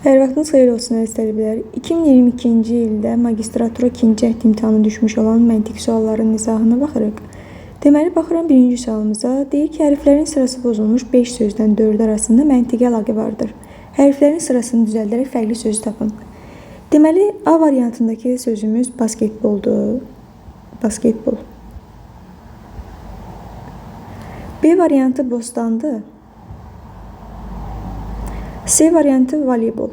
Hər vaxtınız xeyir olsun əziz tələbələr. 2022-ci ildə magistratura ikinci cəhd imtahanı düşmüş olan məntiq suallarının izahına baxırıq. Deməli, baxıram birinci sualımıza. Deyir ki, hərflərin sırası pozulmuş 5 sözdən 4 arasında məntiqi əlaqə vardır. Hərflərin sırasını düzəldərək fərqli sözü tapın. Deməli, A variantındakı sözümüz basketboldur. Basketbol. B variantı bostandır. C variantı voleybol.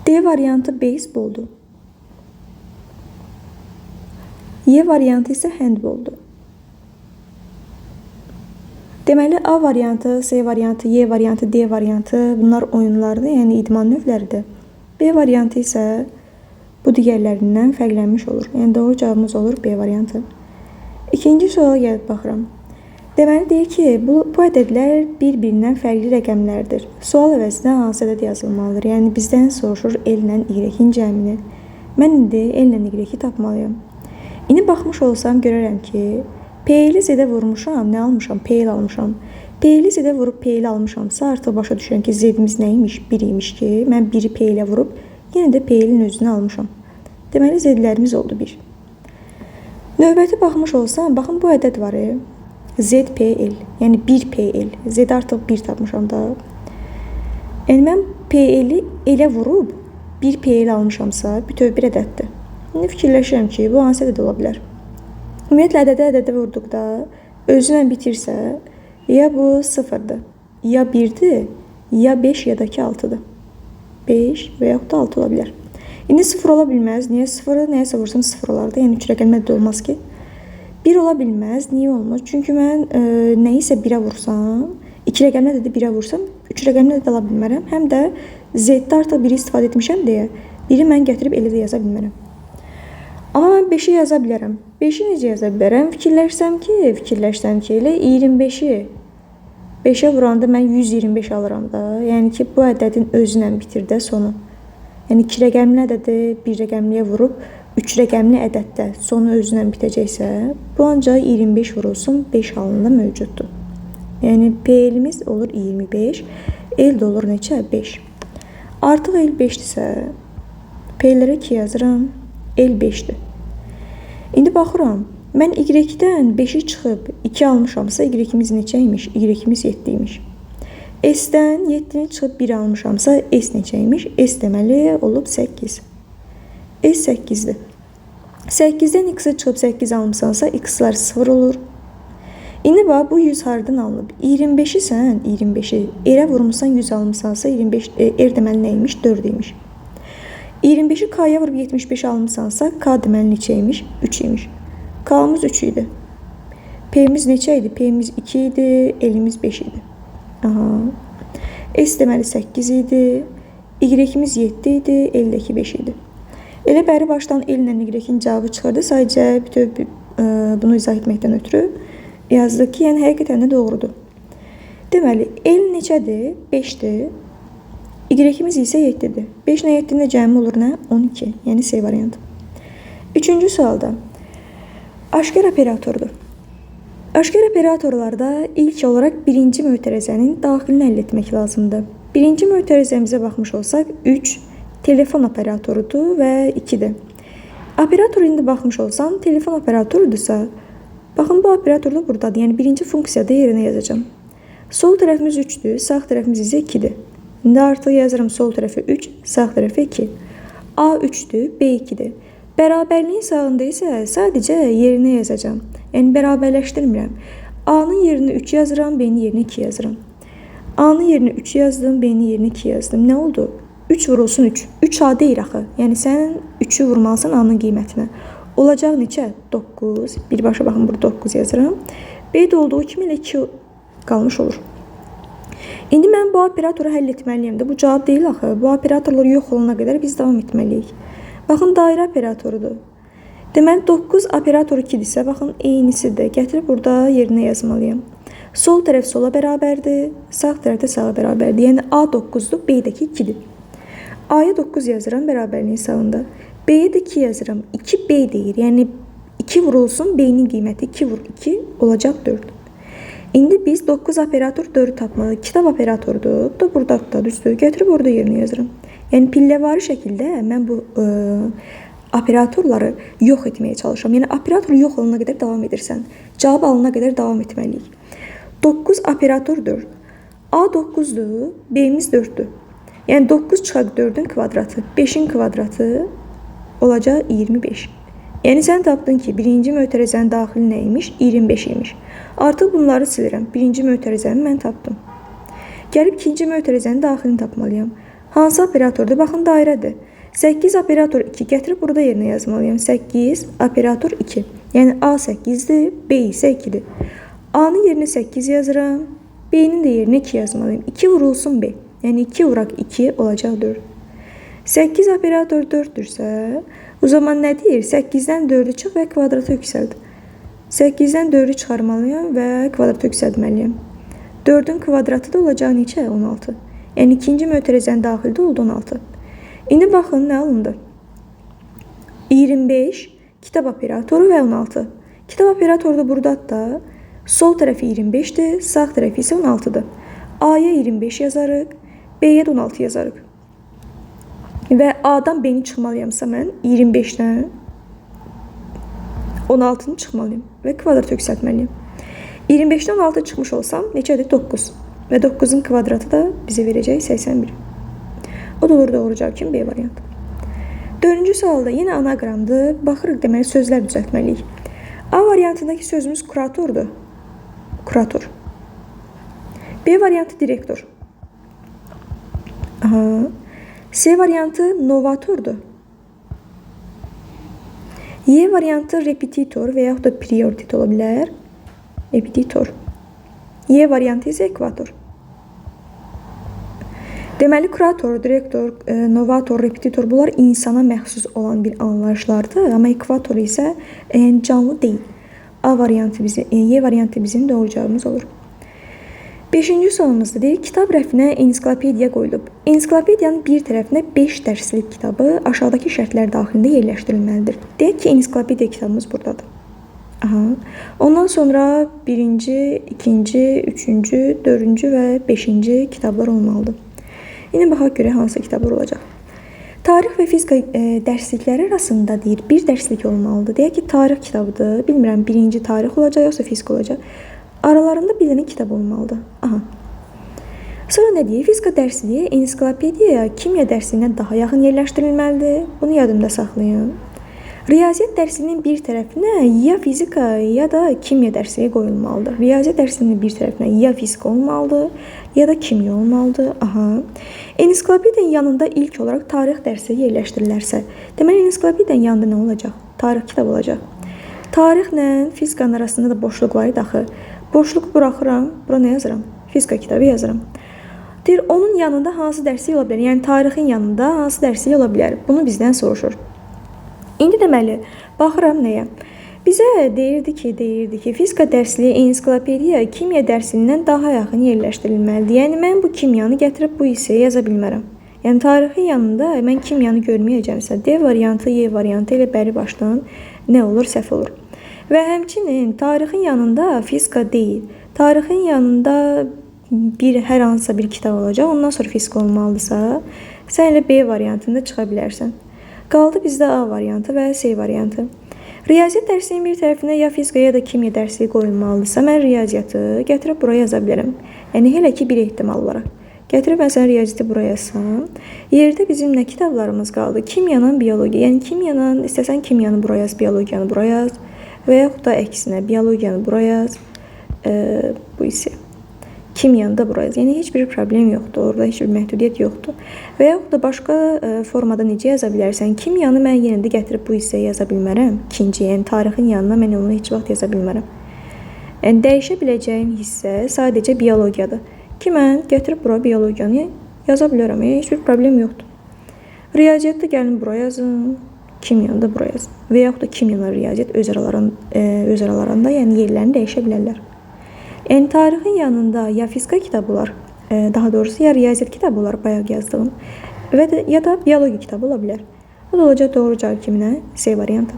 D variantı beyzboldur. Y variantı isə handboldur. Deməli, A variantı, C variantı, Y variantı, D variantı bunlar oyunlardır, yəni idman növləridir. B variantı isə bu digərlərindən fərqlənmiş olur. Yəni doğru cavabımız olur B variantı. İkinci suala gəlib baxıram. Deməli, deyir ki, bu ədədlər bir-birindən fərqli rəqəmlərdir. Sual əvəzinə hansı ədəd yazılmalıdır? Yəni, bizdən soruşur L ilə Y-in cəmini. Mən indi L ilə Y-i tapmalıyam. İndi baxmış olsam görərəm ki, P-li Z-ə vurmuşam, nə almışam? P-li almışam. P-li Z-ə vurub P-li almışamsa, artıq başa düşürəm ki, Z-imiz nə imiş? 1 imiş ki, mən 1-i P-lə vurub, yenə də P-lin özünü almışam. Deməli, Z-lərimiz oldu 1. Növbəti baxmış olsam, baxın bu ədəd var. ZPL, yəni 1PL. Z artıq 1 tapmışam da. Yəni mən PL-i elə vurub 1PL almışamsa, bütöv bir ədəddir. İndi fikirləşirəm ki, bu hansı ədəd ola bilər? Ümumiyyətlə, ədədə ədədə vurduqda özünlə bitirsə, ya bu 0-dır, ya 1-dir, ya 5 ya da ki 6-dır. 5 və yaxud da 6 ola bilər. İndi 0 ola bilməz. Niyə 0-ı nəyəsə vursam 0 olardı. Yəni 3 rəqəmli ədəd olmaz ki. 1 ola bilməz. Niyə olmaz? Çünki mən nəyisə 1-ə vursam, 2 rəqəmli ədədi 1-ə vursam, 3 rəqəmli ədəd ala bilmərəm. Həm də Z-də artıq 1-i istifadə etmişəm deyə 1-i mən gətirib elə də yaza bilmərəm. Amma mən 5-i yaza bilərəm. 5-i necə yaza bilərəm? Fikirləşsəm ki, elə 25-i 5-ə vuranda mən 125 alıram da. Yəni ki, bu ədədin özünlə bitir də sonu. Yəni 2 rəqəmli ədədi 1 rəqəmliyə vurub 3 rəqəmli ədəddə sonu özünlə bitəcəksə, bu ancaq 25 vurulsun 5 halında mövcuddur. Yəni P-limiz olur 25, L də olur neçə? 5. Artıq L 5-dirsə, P-lərə 2 yazıram, L 5-dir. İndi baxıram, mən Y-dən 5-i çıxıb 2 almışamsa, Y-imiz neçə imiş? Y-imiz 7 imiş. S-dən 7-ni çıxıb 1 almışamsa, S neçə imiş? S deməli olub 8. S 8-dir. 8-dən X-i çıxıb 8 almışsansa, X-lar 0 olur. İndi bax, bu 100 hardan alınıb? 25-i sən, 25-i R-ə vurmuşsan, 100 almışsansa, 25, R deməli nə imiş? 4 imiş. 25-i K-ya vurub 75 almışsansa, K deməli neçə imiş? 3 imiş. K-mız 3 idi. P-miz neçə idi? P-miz 2 idi, L-imiz 5 idi. Aha. S deməli 8 idi, Y-imiz 7 idi, L-dəki 5 idi. Elə bəri başdan L ilə Y-in cavabı çıxırdı. Sadəcə bütöv bunu izah etməkdən ötürü yazdıq ki, yəni həqiqətən də doğrudur. Deməli, L neçədir? 5-dir. Y-imiz isə 7-dir. 5 ilə 7-nin də cəmi olur nə? 12. Yəni C variantı. Üçüncü sualda aşkar operatordur. Aşkar operatorlarda ilk olaraq birinci mötərizənin daxilini əldə etmək lazımdır. Birinci mötərizəmizə baxmış olsaq 3 telefon operatorudur və 2-dir. Operator indi baxmış olsam telefon operatorudursa, baxın bu operator da buradadır. Yəni birinci funksiyada yerinə yazacağam. Sol tərəfimiz 3-dür, sağ tərəfimiz isə 2-dir. İndi artıq yazıram sol tərəfi 3, sağ tərəfi 2. A 3-dür, B 2-dir. Bərabərliyin sağında isə sadəcə yerinə yazacağam. Yəni bərabərləşdirmirəm. A-nın yerinə 3 yazıram, B-nin yerinə 2 yazıram. A-nın yerinə 3 yazdım, B-nin yerinə 2 yazdım. Nə oldu? 3 vurulsun 3. 3A deyir axı. Yəni sən 3-ü vurmalısan A-nın qiymətinə. Olacaq neçə? 9. Birbaşa baxın, burada 9 yazıram. B də olduğu kimi elə 2 qalmış olur. İndi mən bu operatoru həll etməliyəm də. Bu cavab deyil axı. Bu operatorlar yox olana qədər biz davam etməliyik. Baxın, dairə operatorudur. Deməli, 9 operator 2-dirsə, baxın, eynisidir. Gətirib burada yerinə yazmalıyam. Sol tərəf sola bərabərdir, sağ tərəf də sağa bərabərdir. Yəni, A 9-dur, B-dəki 2-dir. A-ya 9 yazıram bərabərliyin sağında. B-yə də 2 yazıram. 2B deyir. Yəni, 2 vurulsun, B-nin qiyməti 2 vur 2 olacaq 4. İndi biz 9 operator 4-ü tapmalıyıq. Kitab operatorudur. Bu da buradadır da, düzdür. Gətirib orada yerinə yazıram. Yəni pilləvari şəkildə mən bu operatorları yox etməyə çalışıram. Yəni operator yox olana qədər davam edirsən. Cavab alana qədər davam etməliyik. 9 operator 4. A 9-dur, B'miz 4-dür. Yəni 9 çıxaq 4-ün kvadratı, 5-in kvadratı olacaq 25. Yəni sən tapdın ki, birinci mötərizənin daxili nə imiş? 25 imiş. Artıq bunları silirəm. Birinci mötərizəni mən tapdım. Gəlib ikinci mötərizənin daxilini tapmalıyam. Hansı operatordur? Baxın, dairədir. 8 operator 2 gətirib burada yerinə yazmalıyam. 8 operator 2. Yəni A 8-dir, B isə 2-dir. A-nın yerinə 8 yazıram. B-nin də yerinə 2 yazmalıyam. 2 vurulsun B. Yəni 2 vuraq 2 olacaq 4. 8 operator 4-dürsə, o zaman nə deyir? 8-dən 4-ü çıx və kvadrata yüksəld. 8-dən 4-ü çıxarmalıyam və kvadrata yüksəltməliyəm. 4-ün kvadratı da olacaq neçə? 16. Yəni ikinci mötərizənin daxildə oldu 16. İndi baxın nə alındı? 25 kitab operatoru və 16. Kitab operatoru da buradadır da. Sol tərəfi 25-dir, sağ tərəfi isə 16-dır. A-ya 25 yazarıq, B-yə də 16 yazarıq. Və A-dan B-ni çıxmalıyamsa mən 25-dən 16-nı çıxmalıyam və kvadrat yüksəltməliyəm. 25-dən 16 çıxmış olsam neçədir? 9. Və 9-un kvadratı da bizə verəcək 81. O da olur doğru cavab kimi B variantı. Dördüncü sualda yenə anaqramdır. Baxırıq, deməli sözlər düzəltməliyik. A variantındakı sözümüz kuratordur. Kurator. B variantı direktor. Aha. C variantı novatordur. Y variantı repetitor və yaxud da prioritet ola bilər. Repetitor. Y variantı isə ekvator. Deməli, kurator, direktor, novator, repetitor bunlar insana məxsus olan bir anlayışlardır. Amma ekvator isə canlı deyil. A variantı bizi, Y variantı bizim doğru cavabımız olur. Beşinci sualımızda deyir, kitab rəfinə ensiklopediya qoyulub. Ensiklopediyanın bir tərəfinə 5 dərslik kitabı aşağıdakı şərtlər daxilində yerləşdirilməlidir. Deyək ki, ensiklopediya kitabımız buradadır. Aha. Ondan sonra birinci, ikinci, üçüncü, dördüncü və beşinci kitablar olmalıdır. İndi baxaq görək hansı kitablar olacaq. Tarix və fizika dərslikləri arasında deyir, bir dərslik olmalıdır. Deyək ki, tarix kitabıdır. Bilmirəm, birinci tarix olacaq, yoxsa fizika olacaq. Aralarında bir dənə kitab olmalıdır. Aha. Sonra nə deyir? Fizika dərsliyi ensiklopediyaya kimya dərsliyindən daha yaxın yerləşdirilməlidir. Bunu yadımda saxlayın. Riyaziyyat dərsliyinin bir tərəfinə ya fizika, ya da kimya dərsliyi qoyulmalıdır. Riyaziyyat dərsliyinin bir tərəfinə ya fizika olmalıdır, ya da kimya olmalıdır. Aha. Ensiklopediyanın yanında ilk olaraq tarix dərsliyi yerləşdirilərsə, deməli ensiklopediyanın yanında nə olacaq? Tarix kitabı olacaq. Tarixlə fizikanın arasında da boşluq var idi axı. Boşluq buraxıram, bura nə yazıram? Fizika kitabı yazıram. Deyir, onun yanında hansı dərslik ola bilər? Yəni tarixin yanında hansı dərslik ola bilər? Bunu bizdən soruşur. İndi deməli, baxıram nəyə? Bizə deyirdi ki, fizika dərsliyi ensiklopediya kimya dərsliyindən daha yaxın yerləşdirilməlidir. Yəni mən bu kimyanı gətirib bu hissəyə yaza bilmərəm. Yəni tarixin yanında mən kimyanı görməyəcəmsə, D variantı, Y variantı elə bəri başdan nə olur? Səhv olur. Və həmçinin tarixin yanında fizika deyil. Tarixin yanında bir hər hansısa bir kitab olacaq. Ondan sonra fizika olmalıdırsa, sən elə B variantında çıxa bilərsən. Qaldı bizdə A variantı və C variantı. Riyaziyyat dərsliyinin bir tərəfinə ya fizika ya da kimya dərsliyi qoyulmalıdırsa, mən riyaziyyatı gətirib bura yaza bilərəm. Yəni hələ ki bir ehtimal olaraq. Gətirib məsələn riyaziyyatı bura yazsam, yerdə bizim nə kitablarımız qaldı? Kimyanın biologiya. Yəni kimyanın, istəsən kimyanı bura yaz, biologiyanı bura yaz və yaxud da əksinə biologiyanı bura yaz, bu isə kimyanı da bura yaz. Yəni heç bir problem yoxdur, orada heç bir məhdudiyyət yoxdur. Və yaxud da başqa formada necə yaza bilərsən? Kimyanı mən yenə də gətirib bu hissəyə yaza bilmərəm. İkinci, yəni tarixin yanına mən onu heç vaxt yaza bilmərəm. Yəni dəyişə biləcəyim hissə sadəcə biologiyadır. Ki mən gətirib bura biologiyanı yaza bilərəm. Yəni heç bir problem yoxdur. Riyaziyyatda gəlin bura yazın, kimyanı da bura yazın. Və yaxud da kimyanla riyaziyyat öz aralarında, yəni yerlərini dəyişə bilərlər. Yəni tarixin yanında ya fizika kitabı olar, daha doğrusu ya riyaziyyat kitabı olar, bayaq yazdığım, və də, ya da biologiya kitabı ola bilər. O da olacaq doğru cavab kiminə? C variantı.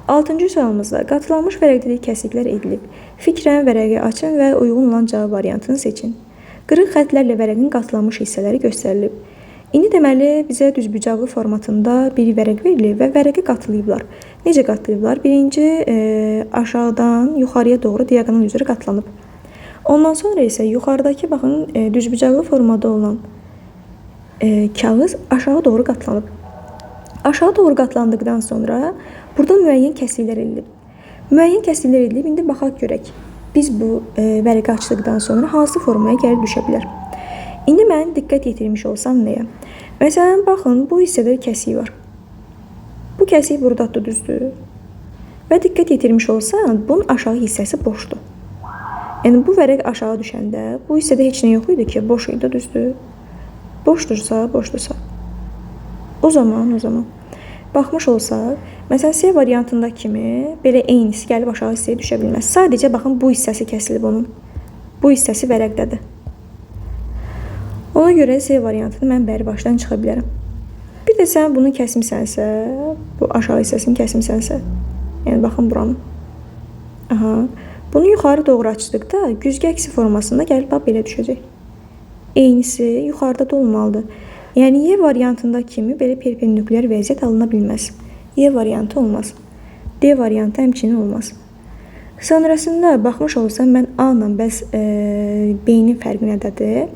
Altıncı sualımızda qatılanmış vərəqdə kəsiklər edilib. Fikrən vərəqi açın və uyğun olan cavab variantını seçin. Qırıq xətlərlə vərəqin qatlanmış hissələri göstərilib. İndi deməli, bizə düzbucaqlı formatında bir vərəq verilib və vərəqi qatlayıblar. Necə qatlayıblar? Birinci, aşağıdan yuxarıya doğru diaqonal üzrə qatlanıb. Ondan sonra isə yuxarıdakı, baxın, düzbucaqlı formada olan kağız aşağı doğru qatlanıb. Aşağı doğru qatlandıqdan sonra burada müəyyən kəsiklər edilib. Müəyyən kəsiklər edilib, indi baxaq görək. Biz bu vərəqi açdıqdan sonra hansı formaya gəlib düşə bilər? İndi mən diqqət yetirmiş olsam nəyə? Məsələn, baxın, bu hissədə kəsik var. Bu kəsik buradadır, düzdür. Və diqqət yetirmiş olsam, bunun aşağı hissəsi boşdur. Yəni, bu vərəq aşağı düşəndə bu hissədə heç nə yox idi ki, boş idi, düzdür. Boşdursa, boşdursa. O zaman. Baxmış olsaq, məsələn, C variantında kimi belə eynisi gəlib aşağı hissəyə düşə bilməz. Sadəcə, baxın, bu hissəsi kəsilib onun. Bu hissəsi vərəqdədir. Ona görə C variantını mən bəri başdan çıxa bilərəm. Bir də sən bunu kəsmisənsə, bu aşağı hissəsini kəsmisənsə, yəni baxın buranı. Aha. Bunu yuxarı doğru açdıqda güzgü əksi formasında gəlib bax belə düşəcək. Eynisi yuxarıda da olmalıdır. Yəni, Y variantında kimi belə perpendikulyar vəziyyət alına bilməz. Y variantı olmaz. D variantı həmçinin olmaz. Sonrasında baxmış olsam, mən A ilə bəs B-nin fərqi nədədir?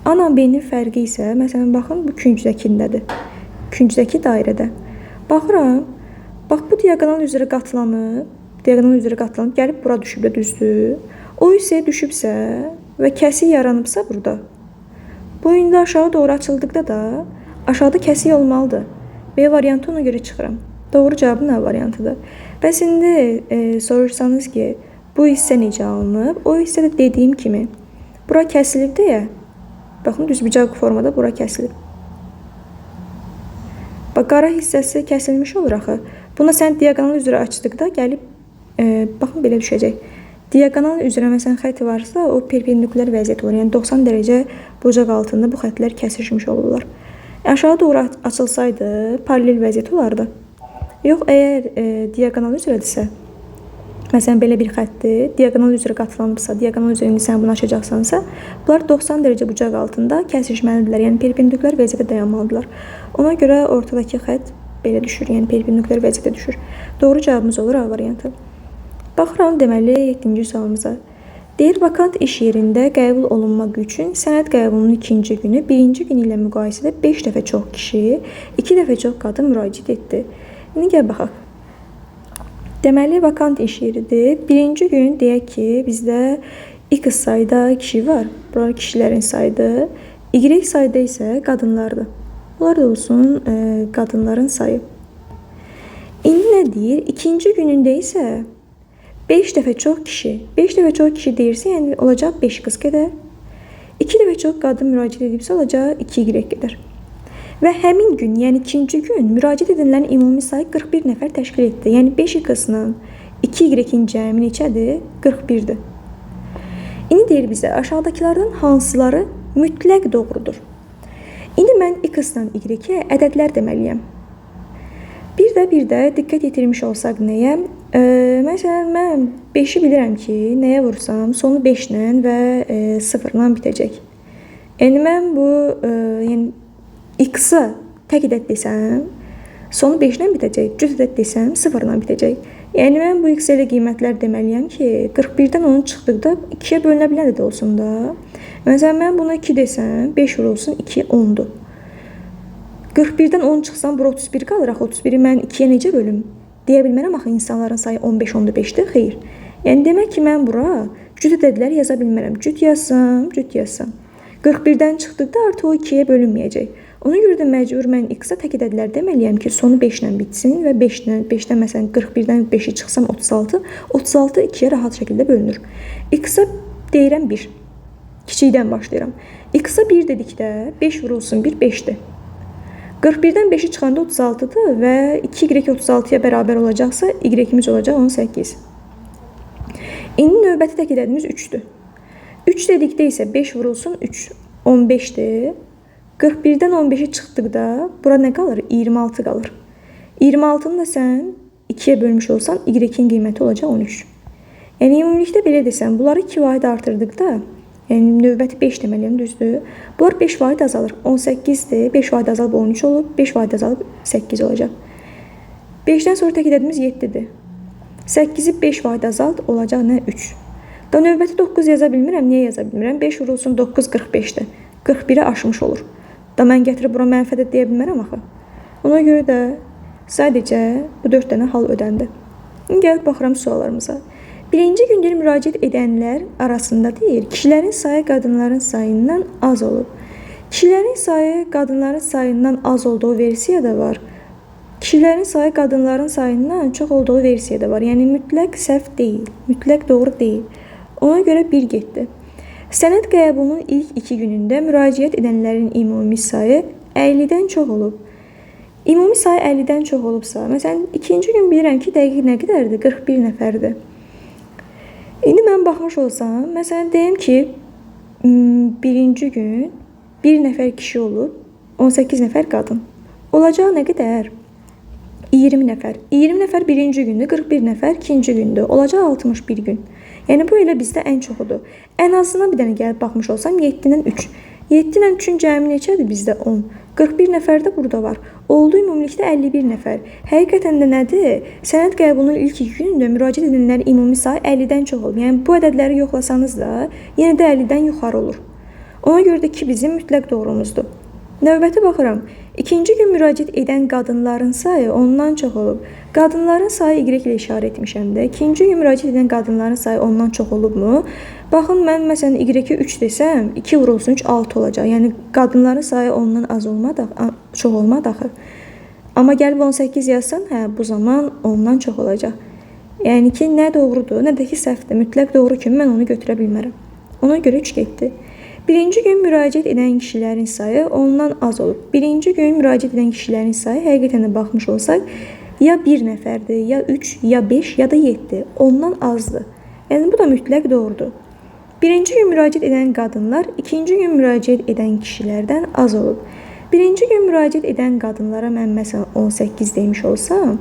A ilə B-nin fərqi isə, məsələn, baxın, bu küncdəkindədir. Küncdəki dairədə. Baxıram, bax, bu diaqonal üzrə qatlanıb, gəlib bura düşüb də, düzdür. O hissəyə düşübsə və kəsik yaranıbsa burada, bu indi aşağı doğru açıldıqda da aşağıda kəsik olmalıdır. B variantı ona görə çıxıram. Doğru cavabın A variantıdır. Bəs indi soruşsanız ki, bu hissə necə alınıb? O hissə də dediyim kimi, bura kəsilib deyə, baxın, düzbucaq formada bura kəsilib. Bax, qara hissəsi kəsilmiş olur axı. Buna sən diaqonal üzrə açdıqda gəlib, baxın, belə düşəcək. Diaqonal üzrə məsələn xətt varsa, o perpendikulyar vəziyyət olur. Yəni 90 dərəcə bucaq altında bu xəttlər kəsişmiş olurlar. Aşağı doğru açılsaydı, paralel vəziyyət olardı. Yox, əgər diaqonal üzrədirsə, məsələn, belə bir xəttdir, diaqonal üzrə qatlanıbsa, diaqonal üzrə indi sən bunu açacaqsansa, bunlar 90 dərəcə bucaq altında kəsişməlidirlər. Yəni perpendikulyar vəziyyətə dayanmalıdırlar. Ona görə ortadakı xətt belə düşür, yəni perpendikulyar vəziyyətə düşür. Doğru cavabımız olur A variantı. Baxıram, deməli, 7-ci sualımıza. Deyir, vakant iş yerində qəbul olunmaq üçün sənəd qəbulunun ikinci günü birinci günü ilə müqayisədə 5 dəfə çox kişi, 2 dəfə çox qadın müraciət etdi. İndi gəl baxaq. Deməli, vakant iş yeridir. Birinci gün deyək ki, bizdə X sayda kişi var. Buralar kişilərin sayıdır. Y sayda isə qadınlardır. Bunlar da olsun qadınların sayı. İndi nə deyir? İkinci günündə isə 5 dəfə çox kişi. 5 dəfə çox kişi deyirsə, yəni olacaq 5 qız qədər. 2 dəfə çox qadın müraciət edibsə, olacaq 2Y qədər. Və həmin gün, yəni ikinci gün müraciət edənlərin ümumi sayı 41 nəfər təşkil etdi. Yəni 5 qızla 2Y-in cəmi neçədir? 41-dir. İndi deyir bizə, aşağıdakılardan hansıları mütləq doğrudur? İndi mən X-la Y-ə ədədlər deməliyəm. Bir də diqqət yetirmiş olsaq nəyə? Məsələn, mən 5-i bilirəm ki, nəyə vursam, sonu 5-lə və 0-la bitəcək. Yəni, mən bu, yəni, X-a tək ədəd desəm, sonu 5-lə bitəcək, cüt ədəd desəm, 0-la bitəcək. Yəni, mən bu X-ə elə qiymətlər deməliyəm ki, 41-dən onun çıxdıqda 2-yə bölünə bilən də olsun da. Məsələn, mən buna 2 desəm, 5 vurulsun, 2, 10-dur. 41-dən 10 çıxsam, bura 31 qalır. Axı, 31-i mən 2-yə necə bölüm? Deyə bilmərəm, axı, insanların sayı 15, 15-dir. Xeyr. Yəni, demək ki, mən bura cüt ədədlər yaza bilmərəm. Cüt yazsam, cüt yazsam. 41-dən çıxdıqda artıq o 2-yə bölünməyəcək. Ona görə də məcbur mən X-a tək ədədlər deməliyəm ki, sonu 5-lə bitsin və 5-dən məsələn 41-dən 5-i çıxsam 36, 36 2-yə rahat şəkildə bölünür. X-a deyirəm 1. Kiçikdən başlayıram. X-a 1 dedikdə 5 vurulsun 1, 5-dir. 41-dən 5-i çıxanda 36-dır və 2y 36-ya bərabər olacaqsa, y-imiz olacaq 18. İndi növbəti tək ədədimiz 3-dür. 3 dedikdə isə 5 vurulsun 3, 15-dir. 41-dən 15-i çıxdıqda bura nə qalır? 26 qalır. 26-nı da sən 2-yə bölmüş olsan, y-in qiyməti olacaq 13. Yəni, ümumilikdə belə desəm, bunları 2 vahid artırdıqda, yəni növbəti 5 deməliyəm, düzdür? Bunlar 5 vahid azalır. 18-dir, 5 vahid azalıb 13 olub, 5 vahid azalıb 8 olacaq. 5-dən sonra tək ədədimiz 7-dir. 8-i 5 vahid azalt, olacaq nə? 3. Da növbəti 9 yaza bilmirəm. Niyə yaza bilmirəm? 5 vurulsun 9, 45-dir. 41-i aşmış olur. Da mən gətirib bura mənfi ədəd deyə bilmərəm axı. Ona görə də sadəcə bu 4 dənə hal ödəndi. İndi gəlib baxıram suallarımıza. Birinci gündür müraciət edənlər arasında deyir, kişilərin sayı qadınların sayından az olub. Kişilərin sayı qadınların sayından az olduğu versiya da var. Kişilərin sayı qadınların sayından çox olduğu versiya da var. Yəni mütləq səhv deyil, mütləq doğru deyil. Ona görə 1 getdi. Sənəd qəbulunun ilk 2 günündə müraciət edənlərin ümumi sayı 50-dən çox olub. Ümumi sayı 50-dən çox olubsa, məsələn, ikinci gün bilirəm ki, dəqiq nə qədərdir? 41 nəfərdir. İndi mən baxmış olsam, məsələn, deyim ki, birinci gün 1 nəfər kişi olub, 18 nəfər qadın. Olacağı nə qədər? 20 nəfər. 20 nəfər birinci gündür, 41 nəfər ikinci gündür. Olacaq 61 gün. Yəni, bu elə bizdə ən çoxudur. Ən azından bir dənə gəlib baxmış olsam, 7-dən 3. 7 ilə 3-ün cəmi neçədir bizdə? 10. 41 nəfər də burada var. Oldu ümumilikdə 51 nəfər. Həqiqətən də nədir? Sənəd qəbulunun ilk 2 günündə müraciət edənlərin ümumi sayı 50-dən çox olub. Yəni, bu ədədləri yoxlasanız da, yenə də 50-dən yuxarı olur. Ona görə də ki, bizim mütləq doğrumuzdur. Növbəti baxıram. İkinci gün müraciət edən qadınların sayı ondan çox olub. Qadınların sayı Y ilə işarə etmişəm də. İkinci gün müraciət edən qadınların sayı ondan çox olubmu? Baxın, mən məsələn Y-i 3 desəm, 2 vurulsun 3, 6 olacaq. Yəni, qadınların sayı ondan az olmadı, çox olmadı axı. Amma gəlib 18 yazsan, hə, bu zaman ondan çox olacaq. Yəni ki, nə doğrudur, nə də ki, səhvdir. Mütləq doğru kimi mən onu götürə bilmərəm. Ona görə 3 getdi. Birinci gün müraciət edən kişilərin sayı ondan az olub. Birinci gün müraciət edən kişilərin sayı həqiqətən də baxmış olsaq, ya 1 nəfərdir, ya 3, ya 5, ya da 7. Ondan azdır. Yəni, bu da mütləq doğrudur. Birinci gün müraciət edən qadınlar ikinci gün müraciət edən kişilərdən az olub. Birinci gün müraciət edən qadınlara mən məsələn 18 demiş olsam,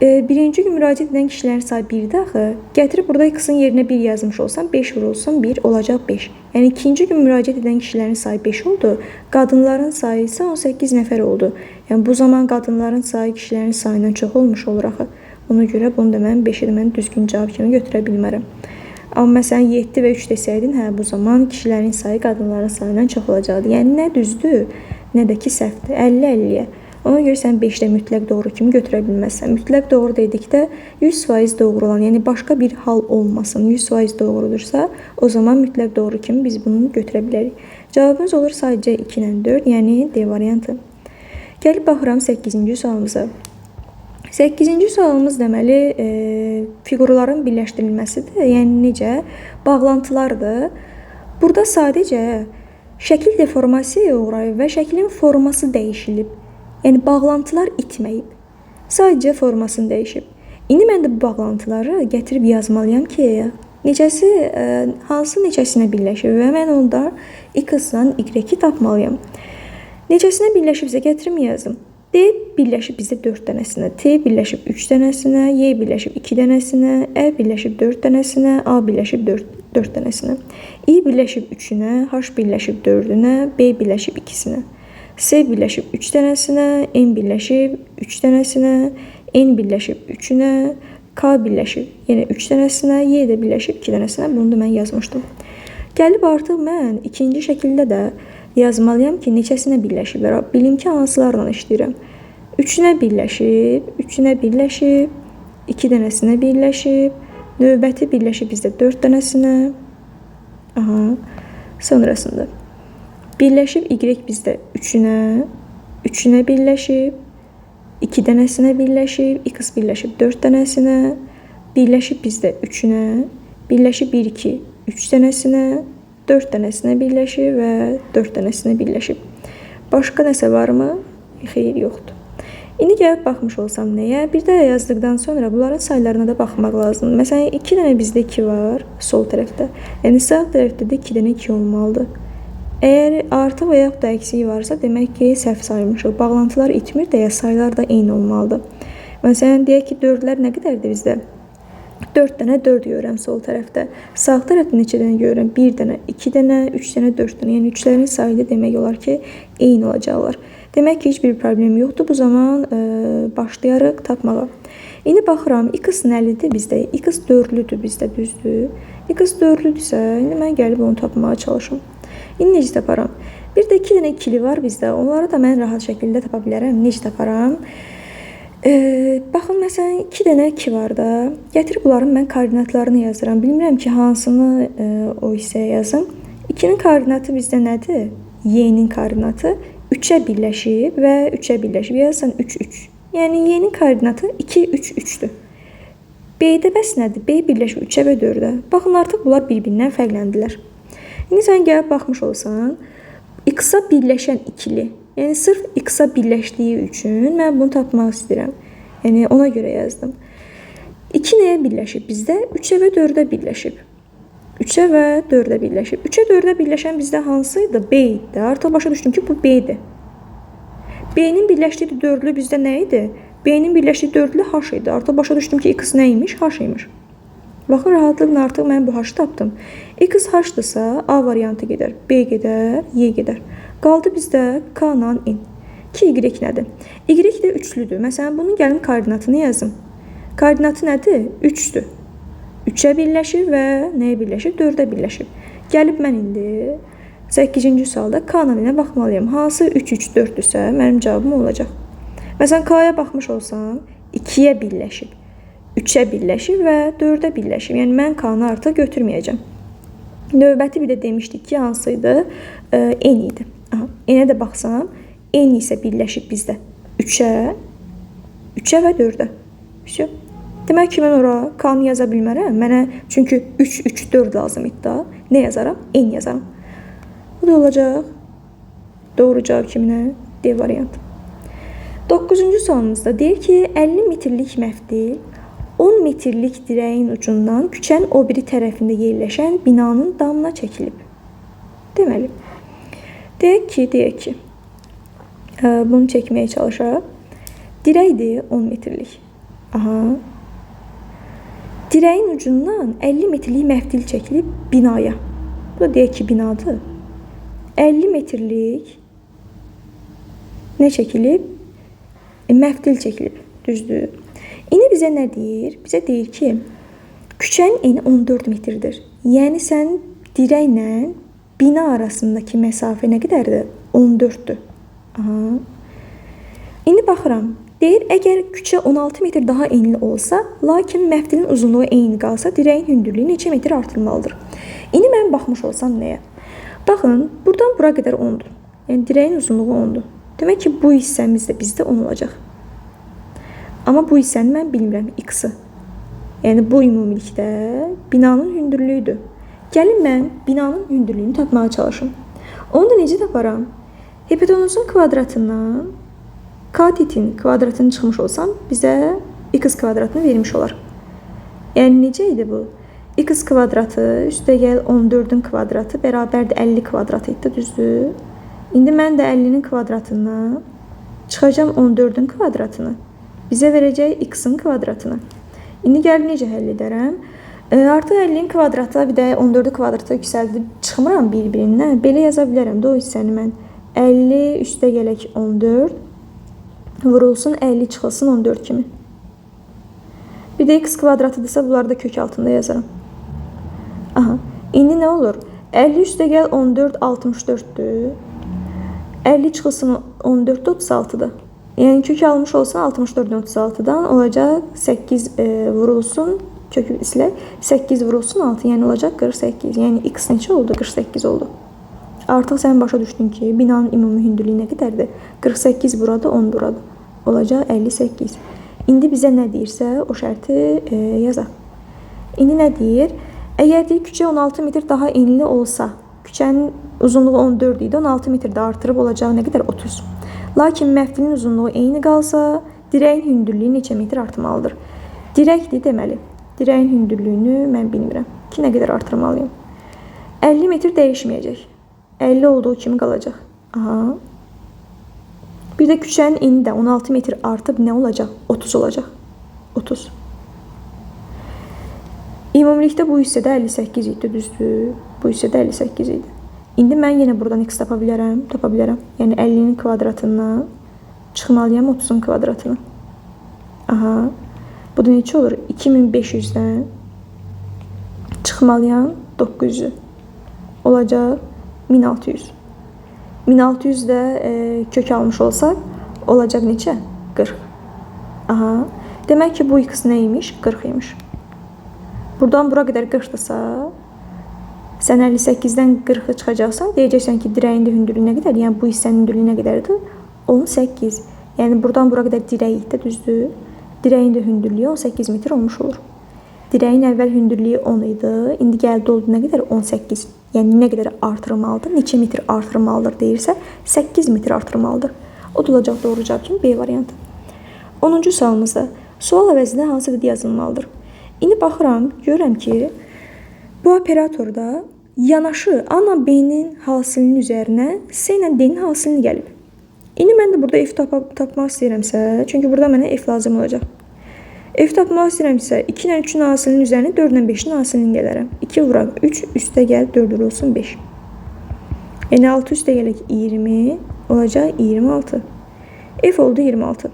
birinci gün müraciət edən kişilərin sayı 1-dir axı. Gətirib burada x-in yerinə 1 yazmış olsam, 5 vurulsun 1 olacaq 5. Yəni, ikinci gün müraciət edən kişilərin sayı 5 oldu. Qadınların sayı isə 18 nəfər oldu. Yəni, bu zaman qadınların sayı kişilərin sayından çox olmuş olur axı. Ona görə bunu da mən 5-i də mən düzgün cavab kimi götürə bilmərəm. Amma məsələn, 7 və 3 desəydin, hə, bu zaman kişilərin sayı qadınların sayından çox olacaqdı. Yəni, nə düzdür, nə də ki səhvdir. 50-50-yə. Ona görə sən 5-də mütləq doğru kimi götürə bilməzsən. Mütləq doğru dedikdə 100% doğru olan, yəni başqa bir hal olmasın, 100% doğrudursa, o zaman mütləq doğru kimi biz bunu götürə bilərik. Cavabımız olur sadəcə 2 ilə 4, yəni D variantı. Gəlib baxıram 8-ci sualımıza. 8-ci sualımız deməli, fiqurların birləşdirilməsidir. Yəni necə? Bağlantılardır. Burada sadəcə şəkil deformasiyaya uğrayıb və şəklin forması dəyişilib. Yəni, bağlantılar itməyib. Sadəcə formasını dəyişib. İndi mən də bu bağlantıları gətirib yazmalıyam ki, neçəsi, hansı neçəsinə birləşir və mən onda x-la y-i tapmalıyam. Neçəsinə birləşibsə gətirim yazım. D birləşib bizdə 4 dənəsinə, T birləşib 3 dənəsinə, Y birləşib 2 dənəsinə, E birləşib 4 dənəsinə, A birləşib 4 dənəsinə, I birləşib 3-ünə, H birləşib 4-ünə, B birləşib 2-sinə. S birləşib 3 dənəsinə, M birləşib 3 dənəsinə, N birləşib 3-ünə, K birləşib yenə 3 dənəsinə, Y də birləşib 2 dənəsinə. Bunu da mən yazmışdım. Gəlib artıq mən ikinci şəkildə də yazmalıyam ki, neçəsinə birləşiblər. Bilim ki, hansılarla işləyirəm. 3-ünə birləşib, 3-ünə birləşib, 2 dənəsinə birləşib, növbəti birləşib bizdə 4 dənəsinə. Aha, sonrasında. Birləşib Y bizdə 3-ünə, 3-ünə birləşib, 2 dənəsinə birləşib, X birləşib 4 dənəsinə, birləşib bizdə 3-ünə, birləşib 1, 2, 3 dənəsinə, 4 dənəsinə birləşib və 4 dənəsinə birləşib. Başqa nəsə varmı? Xeyr, yoxdur. İndi gəlib baxmış olsam nəyə? Bir də yazdıqdan sonra bunların saylarına da baxmaq lazımdır. Məsələn, 2 dənə bizdə 2 var sol tərəfdə. Yəni, sağ tərəfdə də 2 dənə 2 olmalıdır. Əgər artıq və yaxud da əksiyi varsa, demək ki, səhv saymışıq. Bağlantılar itmir deyə saylar da eyni olmalıdır. Məsələn, deyək ki, 4-lər nə qədərdir bizdə? 4 dənə 4 görürəm sol tərəfdə. Sağ tərəfdə neçə dənə görürəm? 1 dənə, 2 dənə, 3 dənə, 4 dənə. Yəni 3-lərin sayı da demək olar ki, eyni olacaqlar. Demək ki, heç bir problem yoxdur. Bu zaman başlayarıq tapmağa. İndi baxıram, x nəlidir bizdə? X 4-lüdür bizdə, düzdür? X 4-lüdürsə, indi mən gəlib onu tapmağa çalışım. İndi necə taparam? Bir də 2 dənə ikili var bizdə. Onları da mən rahat şəkildə tapa bilərəm. Necə taparam? Baxın, məsələn, 2 dənə 2 var da. Gətirib bunların mən koordinatlarını yazıram. Bilmirəm ki, hansını o hissəyə yazım. 2-nin koordinatı bizdə nədir? Y-nin koordinatı 3-ə birləşib və 3-ə birləşib. Yazsan 3, 3. Yəni, Y-nin koordinatı 2, 3, 3-dür. B-də bəs nədir? B birləşib 3-ə və 4-ə. Baxın, artıq bunlar bir-birindən fərqləndilər. İndi sən gəlib baxmış olsan, X-a birləşən ikili, yəni sırf X-a birləşdiyi üçün mən bunu tapmaq istəyirəm. Yəni ona görə yazdım. 2 nəyə birləşib bizdə? 3-ə və 4-ə birləşib. 3-ə və 4-ə birləşib. 3-ə 4-ə birləşən bizdə hansı idi? B idi. Artıq başa düşdüm ki, bu B-dir. B-nin birləşdiyi 4-lü bizdə nə idi? B-nin birləşdiyi 4-lü H idi. Artıq başa düşdüm ki, X nə imiş? H imiş. Baxın, rahatlıqla artıq mən bu H-ı tapdım. X H-dırsa, A variantı gedər, B gedər, Y gedər. Qaldı bizdə K ilə N. 2 Y nədir? Y də üçlüdür. Məsələn, bunun gəlin koordinatını yazım. Koordinatı nədir? 3-dür. 3-ə birləşir və nəyə birləşir? 4-ə birləşir. Gəlib mən indi 8-ci sualda K ilə N-ə baxmalıyam. Hansı 3, 3, 4-dürsə, mənim cavabım olacaq. Məsələn, K-ya baxmış olsam, 2-yə birləşib, 3-ə birləşib və 4-ə birləşib. Yəni, mən K-nı artıq götürməyəcəm. Növbəti bir də demişdik ki, hansı idi? N idi. Aha, N-ə də baxsam, N isə birləşib bizdə 3-ə, 3-ə və 4-ə. Vəsə. Demək ki, mən ora K-nı yaza bilmərəm. Mənə çünki 3, 3, 4 lazım idi da. Nə yazaram? N yazaram. Bu da olacaq doğru cavab kiminə? D variantı. 9-cu sualımızda deyir ki, 50 metrlik məftil 10 metrlik dirəyin ucundan küçənin o biri tərəfində yerləşən binanın damına çəkilib. Deməli, deyək ki, bunu çəkməyə çalışaq. Dirəkdir 10 metrlik. Aha. Dirəyin ucundan 50 metrlik məftil çəkilib binaya. Bu da deyək ki, binadır. 50 metrlik nə çəkilib? Məftil çəkilib, düzdür. İndi bizə nə deyir? Bizə deyir ki, küçənin eni 14 metrdir. Yəni, sən dirəklə bina arasındakı məsafə nə qədərdir? 14-dür. Aha. İndi baxıram. Deyir, əgər küçə 16 metr daha enli olsa, lakin məftilin uzunluğu eyni qalsa, dirəyin hündürlüyü neçə metr artırmalıdır? İndi mən baxmış olsam nəyə? Baxın, buradan bura qədər 10-dur. Yəni, dirəyin uzunluğu 10-dur. Demək ki, bu hissəmiz də bizdə 10 olacaq. Amma bu hissəni mən bilmirəm, x-ı. Yəni, bu ümumilikdə binanın hündürlüyüdür. Gəlin, mən binanın hündürlüyünü tapmağa çalışım. Onu da necə taparam? Hipotenuzun kvadratından katetin kvadratını çıxmış olsam, bizə x kvadratını vermiş olar. Yəni, necə idi bu? X kvadratı üstəgəl 14-ün kvadratı bərabərdir 50 kvadratı idi, düzdür? İndi mən də 50-nin kvadratından çıxacağam 14-ün kvadratını. Bizə verəcək x-in kvadratını. İndi gəlib necə həll edərəm? Artıq 50-nin kvadratı bir də 14-ü kvadrata yüksəldib çıxmıram bir-birindən. Belə yaza bilərəm də o hissəni mən. 50 üstə gələk 14 vurulsun 50 çıxılsın 14 kimi. Bir də x kvadratıdırsa bunları da kök altında yazaram. Aha. İndi nə olur? 50 üstə gəl 14 64-dür. 50 çıxılsın 14-də 36-dır. Yəni, kök almış olsan 64-dən 36-dan olacaq 8 vurulsun, kökü silək, 8 vurulsun 6, yəni olacaq 48. Yəni, x neçə oldu? 48 oldu. Artıq sən başa düşdün ki, binanın ümumi hündürlüyü nə qədərdir? 48 burada, 10 burada. Olacaq 58. İndi bizə nə deyirsə, o şərti yazaq. İndi nə deyir? Əgər deyir, küçə 16 metr daha enli olsa, küçənin uzunluğu 14 idi, 16 metr də artırıb olacağı nə qədər? 30. Lakin məftilin uzunluğu eyni qalsa, dirəyin hündürlüyü neçə metr artmalıdır? Dirəkdir deməli. Dirəyin hündürlüyünü mən bilmirəm ki, nə qədər artırmalıyam. 50 metr dəyişməyəcək. 50 olduğu kimi qalacaq. Aha. Bir də küçənin eni də 16 metr artıb nə olacaq? 30 olacaq. 30. Ümumilikdə bu hissədə 58 idi, düzdür? Bu hissədə 58 idi. İndi mən yenə buradan x tapa bilərəm, tapa bilərəm. Yəni 50-nin kvadratından çıxmalıyam 30-un kvadratına. Aha. Bu da neçə olur? 2500-dən çıxmalıyam 900-ü. Olacaq 1600. 1600 də kök almış olsaq, olacaq neçə? 40. Aha. Demək ki, bu x nə imiş? 40 imiş. Buradan bura qədər 40-dırsa, sən 58-dən 40-ı çıxacaqsan, deyəcəksən ki, dirəyin də hündürlüyü nə qədər? Yəni, bu hissənin hündürlüyü nə qədərdir? 18. Yəni, buradan bura qədər dirək də düzdür. Dirəyin də hündürlüyü 18 metr olmuş olur. Dirəyin əvvəl hündürlüyü 10 idi. İndi gəldi oldu nə qədər? 18. Yəni, nə qədər artırmalıdır? Neçə metr artırmalıdır deyirsə, 8 metr artırmalıdır. O da olacaq doğru cavab kimi B variantı. 10-cu sualımızda sual əvəzinə hansı ədəd yazılmalıdır? İndi baxıram, görürəm ki, bu operatorda yanaşı A ilə B-nin hasilinin üzərinə C ilə D-nin hasilini gəlib. İndi mən də burada F tapmaq istəyirəmsə, çünki burada mənə F lazım olacaq. F tapmaq istəyirəmsə, 2 ilə 3-ün hasilinin üzərinə 4 ilə 5-in hasilini gələrəm. 2 vuraq 3, üstə gəl 4 vurulsun 5. Yəni 6 üstə gələk 20, olacaq 26. F oldu 26.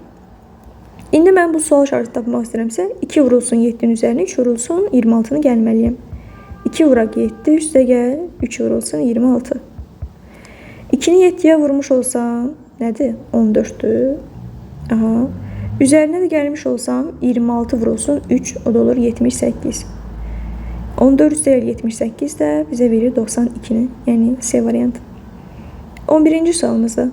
İndi mən bu sual şərti tapmaq istəyirəmsə, 2 vurulsun 7-nin üzərinə 3 vurulsun 26-nı gəlməliyəm. 2 vuraq 7, üstə gəl 3 vurulsun 26. 2-ni 7-yə vurmuş olsam, nədir? 14-dür. Aha. Üzərinə də gəlmiş olsam, 26 vurulsun 3, o da olur 78. 14 üstə gəl 78 də bizə verir 92-ni, yəni C variantı. 11-ci sualımızda.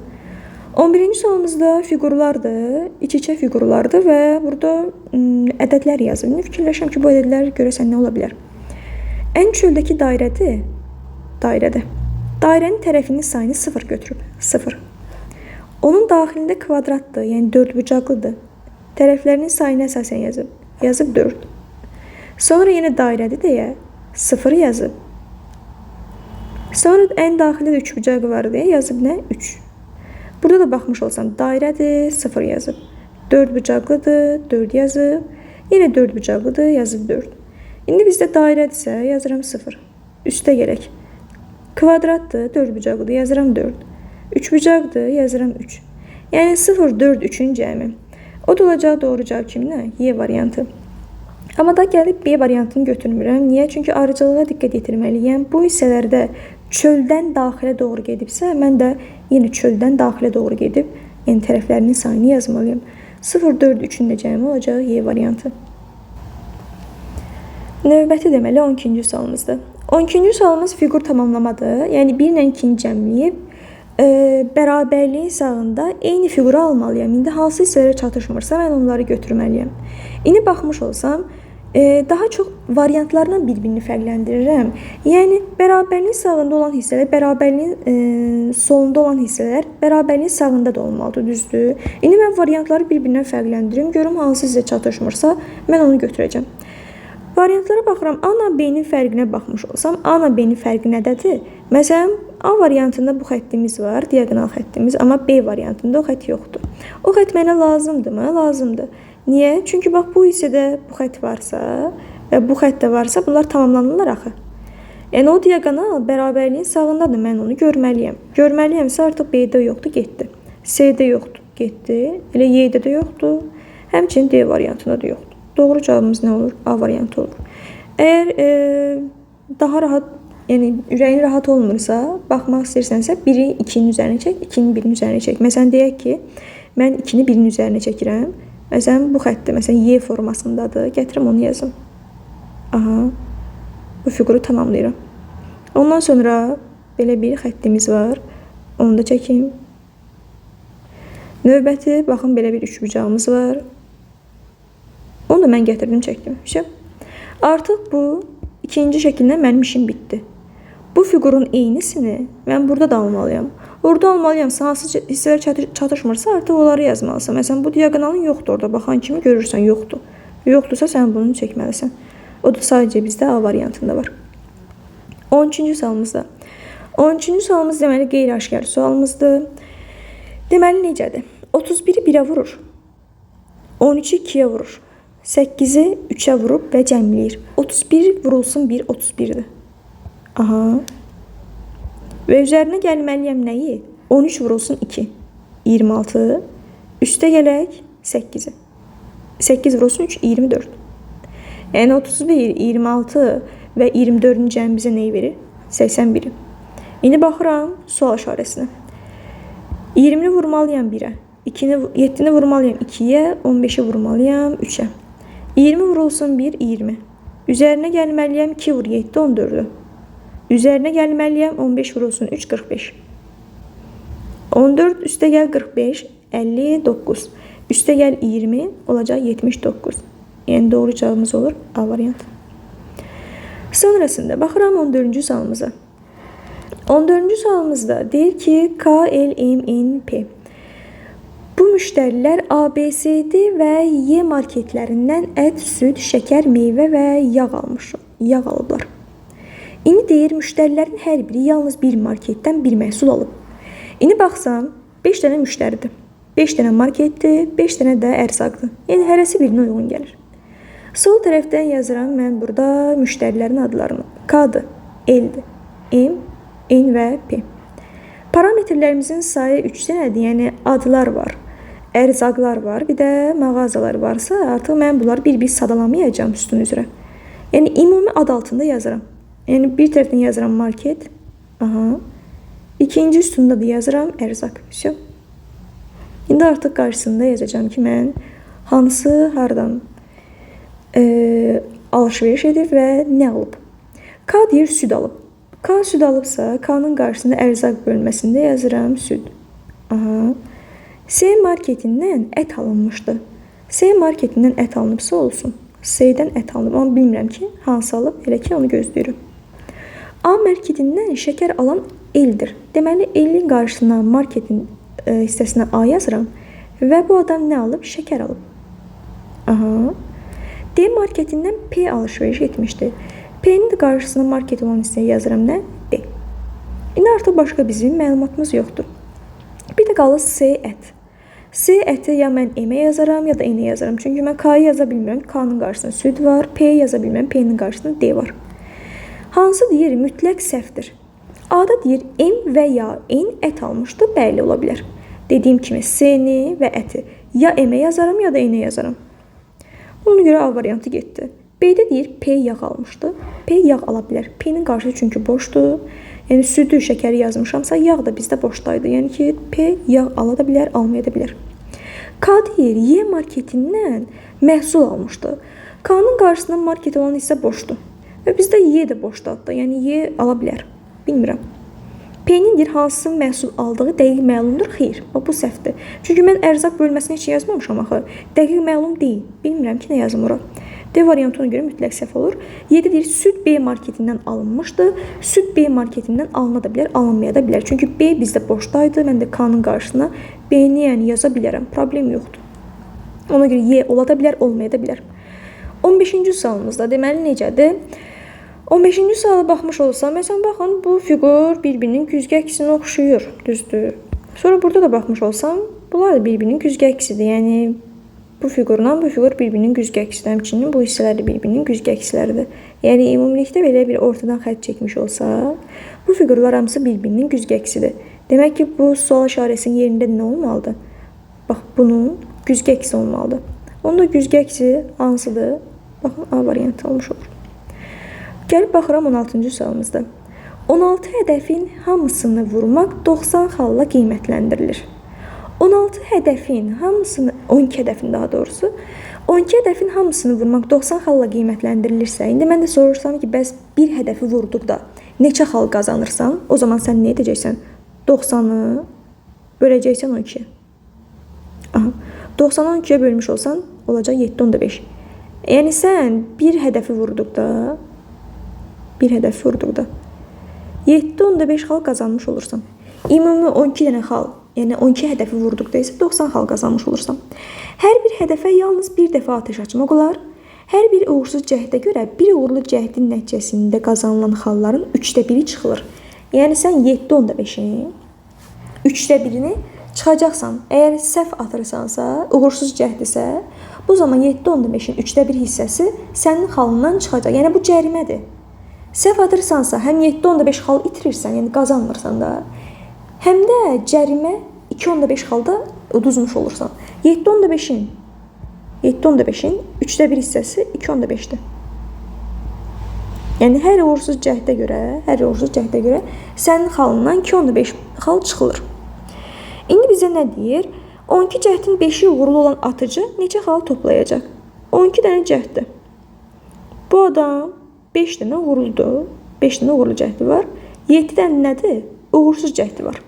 11-ci sualımızda fiqurlardır, iç-içə fiqurlardır və burada ədədlər yazıb. İndi fikirləşirəm ki, bu ədədlər görəsən nə ola bilər? Ən çöldəki dairədir, dairədir. Dairənin tərəfinin sayını 0 götürüb, 0. Onun daxilində kvadratdır, yəni dördbucaqlıdır. Tərəflərinin sayını əsasən yazıb, yazıb 4. Sonra yenə dairədir deyə 0 yazıb. Sonra ən daxilində də üçbucağı var deyə yazıb nə? 3. Burada da baxmış olsam dairədir, 0 yazıb. 4 bucaqlıdır, 4 yazıb. Yenə 4 bucaqlıdır, yazıb 4. İndi bizdə dairədirsə yazıram 0. Üstə gələk. Kvadratdır, 4 bucaqlıdır, yazıram 4. 3 bucaqdır, yazıram 3. Yəni 0, 4, 3-ün cəmi. O da olacaq doğru cavab kimi nə? Y variantı. Amma da gəlib B variantını götürmürəm. Niyə? Çünki arıcılığa diqqət yetirməliyəm. Bu hissələrdə çöldən daxilə doğru gedibsə, mən də yenə çöldən daxilə doğru gedib, yəni tərəflərinin sayını yazmalıyam. 0, 4, 3-ün də cəmi olacaq Y variantı. Növbəti deməli 12-ci sualımızdır. 12-ci sualımız fiqur tamamlamadır. Yəni 1 ilə 2-ni cəmləyib, bərabərliyin sağında eyni fiquru almalıyam. İndi hansı hissələrə çatışmırsa, mən onları götürməliyəm. İndi baxmış olsam, daha çox variantlarla bir-birini fərqləndirirəm. Yəni, bərabərliyin sağında olan hissələr, bərabərliyin solunda olan hissələr bərabərliyin sağında da olmalıdır, düzdür? İndi mən variantları bir-birindən fərqləndirim, görüm hansı hissə çatışmırsa, mən onu götürəcəm. Variantlara baxıram, A ilə B-nin fərqinə baxmış olsam, A ilə B-nin fərqi nədədir? Məsələn, A variantında bu xəttimiz var, diaqonal xəttimiz, amma B variantında o xətt yoxdur. O xətt mənə lazımdırmı? Lazımdır. Niyə? Çünki bax, bu hissədə bu xətt varsa və bu xətt də varsa, bunlar tamamlanırlar axı. Yəni, o diaqonal bərabərliyin sağındadır, mən onu görməliyəm. Görməliyəmsə, artıq B-də yoxdur, getdi. C-də yoxdur, getdi. Elə Y-də də yoxdur. Həmçinin D variantında da yoxdur. Doğru cavabımız nə olur? A variantı olur. Əgər daha rahat, yəni ürəyin rahat olmursa, baxmaq istəyirsənsə, 1-i 2-nin üzərinə çək, 2-ni 1-in üzərinə çək. Məsələn, deyək ki, mən 2-ni 1-in üzərinə çəkirəm. Məsələn, bu xəttdə, məsələn, Y formasındadır. Gətirim, onu yazım. Aha, bu fiquru tamamlayıram. Ondan sonra belə bir xəttimiz var. Onu da çəkim. Növbəti, baxın, belə bir üçbucağımız var. Onu da mən gətirdim, çəkdim. Artıq bu ikinci şəkildə mənim işim bitdi. Bu fiqurun eynisini mən burada da almalıyam. Orada almalıyamsa, hansı hissələr çatışmırsa, artıq onları yazmalısan. Məsələn, bu diaqonalın yoxdur orada. Baxan kimi görürsən, yoxdur. Yoxdursa, sən bunu çəkməlisən. O da sadəcə bizdə A variantında var. 13-cü sualımızda. 13-cü sualımız deməli qeyri-aşkar sualımızdır. Deməli necədir? 31-i 1-ə vurur. 13-ü 2-yə vurur. 8-i 3-ə vurub və cəmləyir. 31 vurulsun 1, 31-dir. Aha. Və üzərinə gəlməliyəm nəyi? 13 vurulsun 2, 26. Üstə gələk 8-i. 8 vurulsun 3, 24. Yəni 31, 26 və 24-ün cəmi bizə nəyi verir? 81-i. İndi baxıram sual işarəsinə. 20-ni vurmalıyam 1-ə, 7-ni vurmalıyam 2-yə, 15-i vurmalıyam 3-ə. 20 vurulsun 1, 20. Üzərinə gəlməliyəm 2 vur 7, 14-ü. Üzərinə gəlməliyəm 15 vurulsun 3, 45. 14 üstə gəl 45, 59. Üstə gəl 20, olacaq 79. Yəni doğru cavabımız olur A variantı. Sonrasında baxıram 14-cü sualımıza. 14-cü sualımızda deyir ki, K, L, M, N, P. Bu müştərilər A, B, C, D və Y marketlərindən ət, süd, şəkər, meyvə və yağ alıblar. İndi deyir, müştərilərin hər biri yalnız bir marketdən bir məhsul alıb. İndi baxsam, 5 dənə müştəridir. 5 dənə marketdir, 5 dənə də ərzaqdır. Yəni hərəsi birinə uyğun gəlir. Sol tərəfdən yazıram mən burada müştərilərin adlarını. K-dır, L-dir, M, N və P. Parametrlərimizin sayı 3 dənədir, yəni adlar var, ərzaqlar var, bir də mağazalar varsa artıq mən bunları bir-bir sadalamayacağam sütun üzrə. Yəni ümumi ad altında yazıram. Yəni bir tərəfdən yazıram market, aha. İkinci sütunda da yazıram ərzaq. Vəsə. İndi artıq qarşısında yazacağam ki, mən hansı, hardan alışveriş edib və nə alıb. K deyir süd alıb. K süd alıbsa, K-nın qarşısında ərzaq bölməsində yazıram süd. Aha. C marketindən ət alınmışdı. C marketindən ət alınıbsa olsun. C-dən ət alınıb. Amma bilmirəm ki, hansı alıb, elə ki onu gözləyirəm. A marketindən şəkər alan L-dir. Deməli, L-in qarşısına marketin hissəsinə A yazıram və bu adam nə alıb? Şəkər alıb. Aha. D marketindən P alışveriş etmişdi. P-nin də qarşısına market olan hissəyə yazıram nə? D. İndi artıq başqa bizim məlumatımız yoxdur. Bir də qalır C ət. C əti ya mən M-ə yazaram, ya da N-ə yazaram. Çünki mən K-yı yaza bilmirəm. K-nın qarşısında süd var. P-yi yaza bilmirəm. P-nin qarşısında D var. Hansı deyir mütləq səhvdir? A-da deyir M və ya N ət almışdı. Bəli, ola bilər. Dediyim kimi C-ni və əti ya M-ə yazaram, ya da N-ə yazaram. Ona görə A variantı getdi. B-də deyir P yağ almışdı. P yağ ala bilər. P-nin qarşısı çünki boşdur. Yəni südü, şəkəri yazmışamsa yağ da bizdə boşdaydı. Yəni ki, P yağ ala da bilər, almaya da bilər. K deyir Y marketindən məhsul almışdı. K-nın qarşısında market olan hissə boşdur. Və bizdə Y də boşdur hatta. Yəni Y ala bilər. Bilmirəm. P-nin deyir hansı məhsul aldığı dəqiq məlumdur? Xeyr, bu səhvdir. Çünki mən ərzaq bölməsini heç yazmamışam axı. Dəqiq məlum deyil. Bilmirəm ki, nə yazım ora. D variantı ona görə mütləq səhv olur. 7 deyir süd B marketindən alınmışdı. Süd B marketindən alına da bilər, alınmaya da bilər. Çünki B bizdə boşdaydı. Mən də K-nın qarşısına B-ni yəni yaza bilərəm. Problem yoxdur. Ona görə Y ola da bilər, olmaya da bilər. 15-ci sualımızda deməli necədir? 15-ci suala baxmış olsam, məsələn, baxın, bu fiqur bir-birinin güzgü əksinə oxşayır, düzdür. Sonra burada da baxmış olsam, bunlar da bir-birinin güzgü əksidir. Yəni, bu fiqurla bu fiqur bir-birinin güzgü əksidir. Həmçinin bu hissələr də bir-birinin güzgü əksiləridir. Yəni, ümumilikdə belə bir ortadan xətt çəkmiş olsa, bu fiqurlar hamısı bir-birinin güzgü əksidir. Demək ki, bu sual işarəsinin yerində nə olmalıdır? Bax, bunun güzgü əksi olmalıdır. Onun da güzgü əksi hansıdır? Baxın, A variantı olmuş olur. Gəlib baxıram 16-cı sualımızda. 16 hədəfin hamısını vurmaq 90 xalla qiymətləndirilir. 16 hədəfin hamısını, 12 hədəfin daha doğrusu, 12 hədəfin hamısını vurmaq 90 xalla qiymətləndirilirsə, indi mən də sorursam ki, bəs bir hədəfi vurduqda neçə xal qazanırsan, o zaman sən nə edəcəksən? 90-ı böləcəksən 12-yə. Aha. 90-ı 12-yə bölmüş olsan, olacaq 7,5. Yəni sən bir hədəfi vurduqda 7,5 xal qazanmış olursan. Ümumi 12 dənə xal, yəni 12 hədəfi vurduqda isə 90 xal qazanmış olursan. Hər bir hədəfə yalnız bir dəfə atəş açmaq olar. Hər bir uğursuz cəhdə görə bir uğurlu cəhdin nəticəsində qazanılan xalların 3də 1-i çıxılır. Yəni sən 7,5-in 3də 1-ini çıxacaqsan. Əgər səhv atırsansa, uğursuz cəhd isə, Bu zaman 7,5-in 3də 1 hissəsi sənin xalından çıxacaq. Yəni bu cərimədir. Səhv atırsansa, həm 7,5 xal itirirsən, yəni qazanmırsan da. Həm də cərimə 2,5 xalda uduzmuş olursan. 7,5-in 3də 1 hissəsi 2,5-dir. Yəni hər uğursuz cəhdə görə, sənin xalından 2,5 xal çıxılır. İndi bizə nə deyir? 12 cəhdin 5-i uğurlu olan atıcı neçə xal toplayacaq? 12 dənə cəhddir. Bu adam 5 dənə uğurludur. 5 dənə uğurlu cəhdi var. 7 dənə nədir? Uğursuz cəhdi var.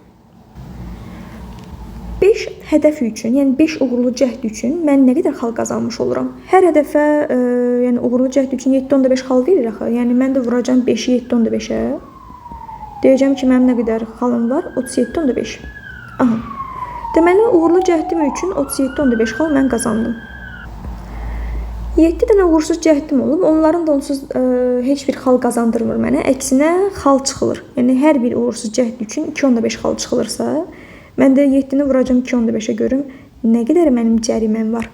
5 hədəf üçün, yəni 5 uğurlu cəhd üçün mən nə qədər xal qazanmış oluram? Hər hədəfə, yəni uğurlu cəhd üçün 7,5 xal verir axı. Yəni mən də vuracağam 5-i 7,5-ə. Deyəcəm ki, mənim nə qədər xalım var? 37,5. Aha. Deməli, uğurlu cəhdim üçün 37,5 xal mən qazandım. 7 dənə uğursuz cəhdim olub. Onların da onsuz heç bir xal qazandırmır mənə. Əksinə xal çıxılır. Yəni hər bir uğursuz cəhd üçün 2,5 xal çıxılırsa, mən də 7-ni vuracam 2,5-ə görüm nə qədər mənim cəriməm var.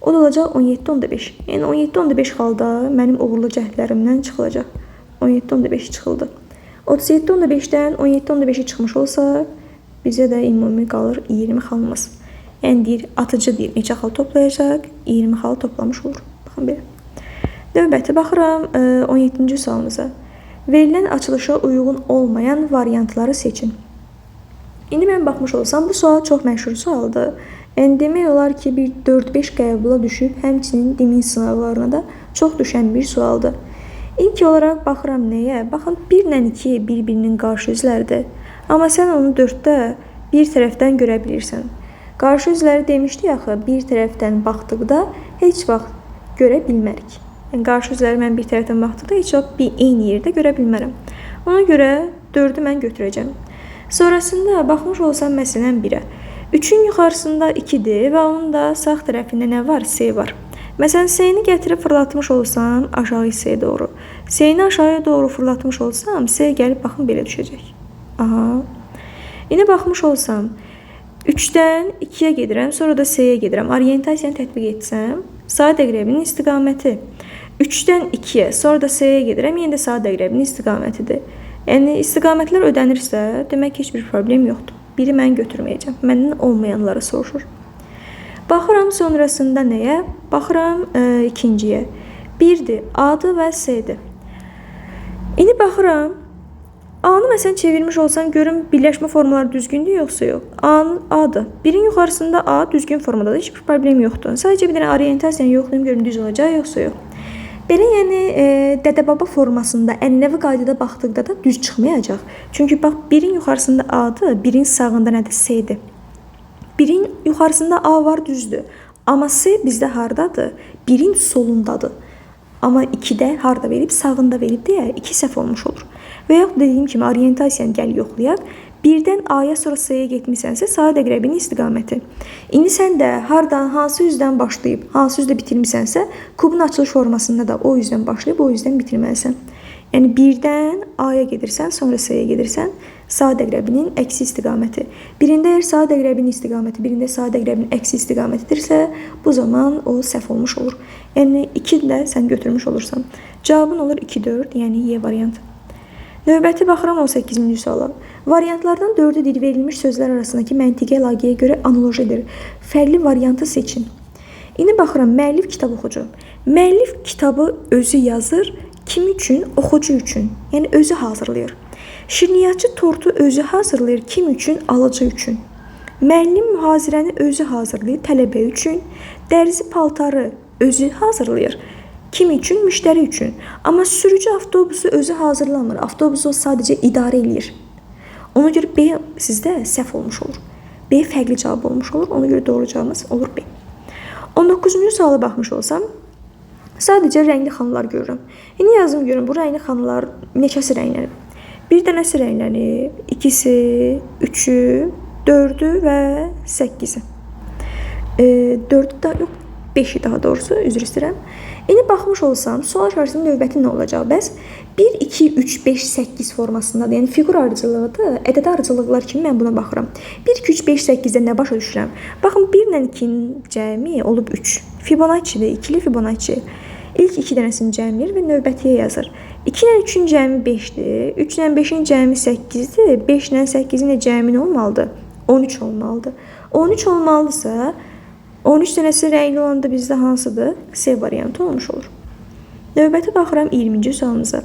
O da olacaq 17,5. Yəni 17,5 xalda mənim uğurlu cəhdlərimdən çıxılacaq. 17,5 çıxıldı. 37,5-dən 17,5-i çıxmış olsa, bizə də ümumi qalır 20 xalımız. Yəni deyir, atıcı deyir, neçə xal toplayacaq? 20 xal toplamış olur. Baxın belə. Növbəti baxıram 17-ci sualımıza. Verilən açılışa uyğun olmayan variantları seçin. İndi mən baxmış olsam, bu sual çox məşhur sualdır. Yəni demək olar ki, bir 4-5 qəbula düşüb, həmçinin DİMİN sınavlarına da çox düşən bir sualdır. İlk olaraq baxıram nəyə? Baxın, 1 ilə 2 bir-birinin qarşı üzləridir. Amma sən onu 4-də bir tərəfdən görə bilirsən. Qarşı üzləri demişdik axı, bir tərəfdən baxdıqda heç vaxt görə bilmərik. Yəni qarşı üzləri mən bir tərəfdən baxdıqda heç vaxt bir eyni yerdə görə bilmərəm. Ona görə 4-ü mən götürəcəm. Sonrasında baxmış olsam məsələn 1-ə. 3-ün yuxarısında 2-dir və onun da sağ tərəfində nə var? S var. Məsələn, S-ni gətirib fırlatmış olsam aşağı hissəyə doğru. S-ni aşağıya doğru fırlatmış olsam, S gəlib baxın belə düşəcək. Aha. İndi baxmış olsam 3-dən 2-yə gedirəm, sonra da S-yə gedirəm. Orientasiyanı tətbiq etsəm, saat əqrəbinin istiqaməti 3-dən 2-yə, sonra da S-yə gedirəm, yenə də saat əqrəbinin istiqamətidir. Yəni istiqamətlər ödənirsə, demək ki, heç bir problem yoxdur. Biri mən götürməyəcəm. Məndən olmayanları soruşur. Baxıram sonrasında nəyə? Baxıram ikinciyə. 1-dir, A-dır və S-dir. İndi baxıram, A-nı məsələn çevirmiş olsam, görüm birləşmə formaları düzgündür yoxsa yox. A-nın A-dır. 1-in yuxarısında A düzgün formadadır, heç bir problem yoxdur. Sadəcə bir dənə orientasiyanı yoxlayım, görüm düz olacaq yoxsa yox. Belə yəni dədə-baba formasında ənənəvi qaydada baxdıqda da düz çıxmayacaq. Çünki bax 1-in yuxarısında A-dır, 1-in sağında nədir? S-dir. 1-in yuxarısında A var, düzdür. Amma S bizdə hardadır? 1-in solundadır. Amma 2-də harda verib? Sağında verib deyə 2 səhv olmuş olur. Və yaxud dediyim kimi orientasiyanı gəl yoxlayaq. 1-dən A-ya sonra S-yə getmisənsə, saat əqrəbinin istiqaməti. İndi sən də hardan, hansı üzdən başlayıb, hansı üzdə bitirmisənsə, kubun açılış formasında da o üzdən başlayıb, o üzdən bitirməlisən. Yəni 1-dən A-ya gedirsən, sonra S-yə gedirsən, saat əqrəbinin əksi istiqaməti. Birində əgər saat əqrəbinin istiqaməti, birində saat əqrəbinin əksi istiqamətidirsə, bu zaman o səhv olmuş olur. Yəni 2 də sən götürmüş olursan. Cavabın olur 2-4, yəni Y variantı. Növbəti baxıram 18-ci suala. Variantlardan 4-ü dil verilmiş sözlər arasındakı məntiqi əlaqəyə görə analojidir. Fərqli variantı seçin. İndi baxıram, müəllif kitab oxucu. Müəllif kitabı özü yazır, kim üçün? Oxucu üçün. Yəni özü hazırlayır. Şirniyyatçı tortu özü hazırlayır, kim üçün? Alıcı üçün. Müəllim mühazirəni özü hazırlayır, tələbə üçün. Dərzi paltarı özü hazırlayır. Kim üçün? Müştəri üçün. Amma sürücü avtobusu özü hazırlamır. Avtobusu o sadəcə idarə eləyir. Ona görə B sizdə səhv olmuş olur. B fərqli cavab olmuş olur. Ona görə doğru cavabımız olur B. 19-cu suala baxmış olsam, sadəcə rəngli xanalar görürəm. İndi yazım görüm, bu rəngli xanalar neçəsi rənglənib? Bir dənəsi rənglənib, ikisi, üçü, dördü və səkkizi. Dördü da yox, beşi daha doğrusu, üzr istəyirəm. İndi baxmış olsam, sual işarəsinin növbəti nə olacaq? Bəs 1, 2, 3, 5, 8 formasındadır. Yəni fiqur ardıcıllığıdır. Ədədi ardıcıllıqlar kimi mən buna baxıram. 1, 2, 3, 5, 8-də nə başa düşürəm? Baxın, 1 ilə 2-nin cəmi olub 3. Fibonacci-dir, ikili Fibonacci. İlk 2 dənəsini cəmləyir və növbətiyə yazır. 2 ilə 3-ün cəmi 5-dir. 3 ilə 5-in cəmi 8-dir. 5 ilə 8-in də cəmi nə olmalıdır? 13 olmalıdır. 13 olmalıdırsa, 13 dənəsi rəngli olan da bizdə hansıdır? C variantı olmuş olur. Növbəti baxıram 20-ci sualımıza.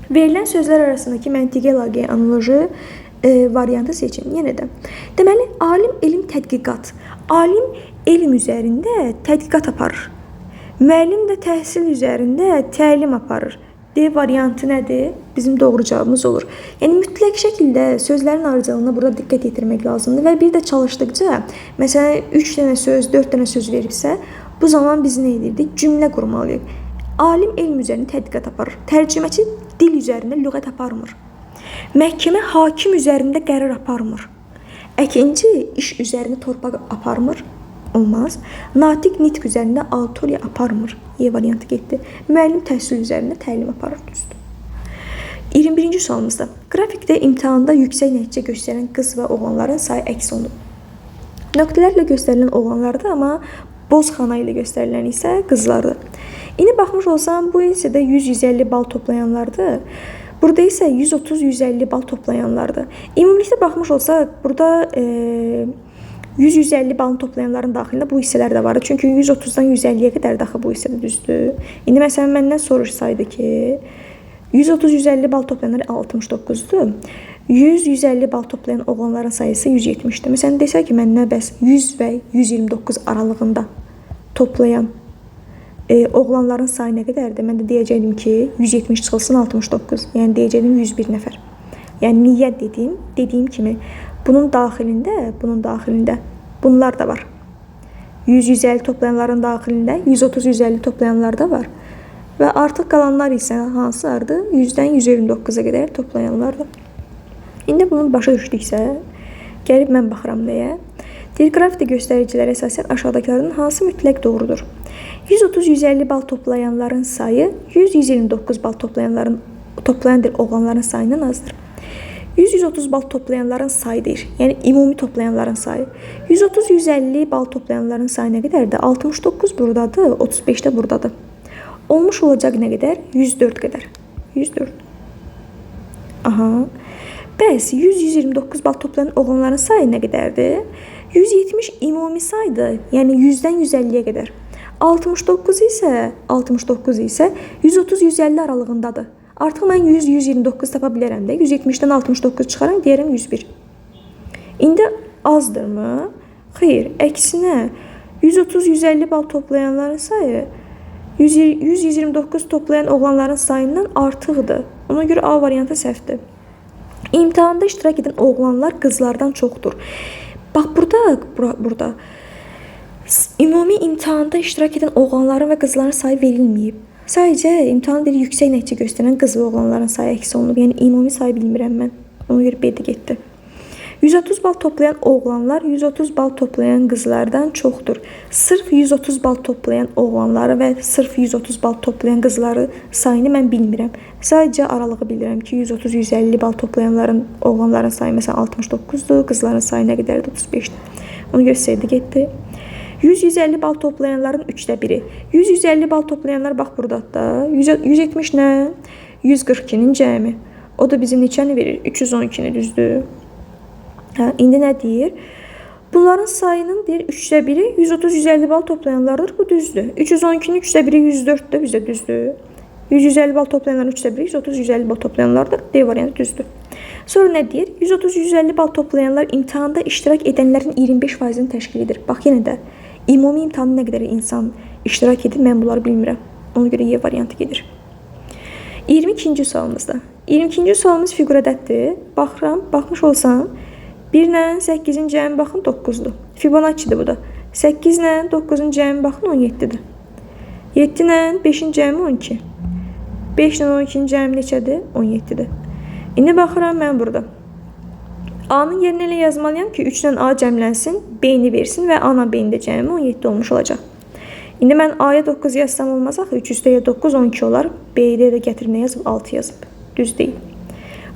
Verilən sözlər arasındakı məntiqi əlaqəyə analoji variantı seçin. Yenə də. Deməli, alim elm tədqiqat. Alim elm üzərində tədqiqat aparır. Müəllim də təhsil üzərində təlim aparır. D variantı nədir? Bizim doğru cavabımız olur. Yəni, mütləq şəkildə sözlərin ardıcıllığına burada diqqət yetirmək lazımdır və bir də çalışdıqca, məsələn, 3 dənə söz, 4 dənə söz veribsə, bu zaman biz nə edirdik? Cümlə qurmalıyıq. Alim elm üzərində tədqiqat aparır. Tərcüməçi dil üzərində lüğət aparmır. Məhkəmə hakim üzərində qərar aparmır. Əkinçi iş üzərində torpaq aparmır. Olmaz. Natiq nitq üzərində auditoriya aparmır. Y variantı getdi. Müəllim təhsil üzərində təlim aparır. Düzdür. 21-ci sualımızda. Qrafikdə imtahanda yüksək nəticə göstərən qız və oğlanların sayı əks olunub. Nöqtələrlə göstərilən oğlanlardır, amma boz xana ilə göstərilən isə qızlardır. İndi baxmış olsam, bu hissədə 100-150 bal toplayanlardır. Burada isə 130-150 bal toplayanlardır. Ümumilikdə baxmış olsaq, burada 100-150 balını toplayanların daxilində bu hissələr də vardı. Çünki 130-dan 150-yə qədər də axı bu hissədə düzdür. İndi məsələn, məndən soruşsaydı ki, 130-150 bal toplayanlar 69-dur. 100-150 bal toplayan oğlanların sayısı 170-dir. Məsələn, desək ki, məndən bəs 100 və 129 aralığında toplayan oğlanların sayı nə qədərdir? Mən də deyəcəkdim ki, 170 çıxılsın 69. Yəni, deyəcəkdim 101 nəfər. Yəni, niyə dedim? Dediyim kimi, bunun daxilində bunlar da var. 100-150 toplayanların daxilində 130-150 toplayanlar da var. Və artıq qalanlar isə hansılardır? 100-dən 129-a qədər toplayanlardır. İndi bunu başa düşdüksə, gəlib mən baxıram nəyə? Deyir, qrafikdə göstəricilərə əsasən aşağıdakılardan hansı mütləq doğrudur? 130-150 bal toplayanların sayı 100-129 bal toplayan oğlanların sayından azdır. 100-130 bal toplayanların sayı deyir. Yəni, ümumi toplayanların sayı. 130-150 bal toplayanların sayı nə qədərdir? 69 buradadır, 35 də buradadır. Olmuş olacaq nə qədər? 104 qədər. 104. Aha. Bəs 100-129 bal toplayan oğlanların sayı nə qədərdir? 170 ümumi saydır. Yəni 100-dən 150-yə qədər. 69 isə 130-150 aralığındadır. Artıq mən 100-129 tapa bilərəm də. 170-dən 69 çıxaram, deyərəm 101. İndi azdırmı? Xeyr, əksinə 130-150 bal toplayanların sayı 100-129 toplayan oğlanların sayından artıqdır. Ona görə A variantı səhvdir. İmtahanda iştirak edən oğlanlar qızlardan çoxdur. Bax, burada ümumi imtahanda iştirak edən oğlanların və qızların sayı verilməyib. Sadəcə imtahan deyir, yüksək nəticə göstərən qız və oğlanların sayı əks olunub. Yəni, ümumi sayı bilmirəm mən. Ona görə B-də getdi. 130 bal toplayan oğlanlar 130 bal toplayan qızlardan çoxdur. Sırf 130 bal toplayan oğlanları və sırf 130 bal toplayan qızları sayını mən bilmirəm. Sadəcə aralığı bilirəm ki, 130-150 bal toplayanların oğlanların sayı məsələn 69-dur, qızların sayı nə qədərdir? 35-dir. Ona görə C-də getdi. 100-150 bal toplayanların 3də 1-i. 100-150 bal toplayanlar bax buradadır da. 170 nə? 142-nin cəmi. O da bizi neçəni verir? 312-ni, düzdür. Hə, indi nə deyir? Bunların sayının deyir 3də 1-i 130-150 bal toplayanlardır. Bu düzdür. 312-nin 3də 1-i 104-dür, bizə düzdür. 100-150 bal toplayanların 3də 1-i 130-150 bal toplayanlardır. D variantı düzdür. Sonra nə deyir? 130-150 bal toplayanlar imtahanda iştirak edənlərin 25%-ni təşkil edir. Bax, yenə də ümumi imtahanda nə qədər insan iştirak edir, mən bunları bilmirəm. Ona görə Y variantı gedir. 22-ci sualımızda. 22-ci sualımız fiqur ədəddir. Baxıram, baxmış olsam 1 ilə 8-in cəmi baxın 9-dur. Fibonaccidir bu da. 8 ilə 9-un cəmi baxın 17-dir. 7 ilə 5-in cəmi 12. 5 ilə 12-nin cəmi neçədir? 17-dir. İndi baxıram mən burada. A-nın yerinə elə yazmalıyam ki, 3 ilə A cəmlənsin, B-ni versin və A-la B-nin də cəmi 17 olmuş olacaq. İndi mən A-ya 9 yazsam olmaz axı. 3 üstəyə 9, 12 olar. B-də də gətirib nə yazıb? 6 yazıb. Düz deyil.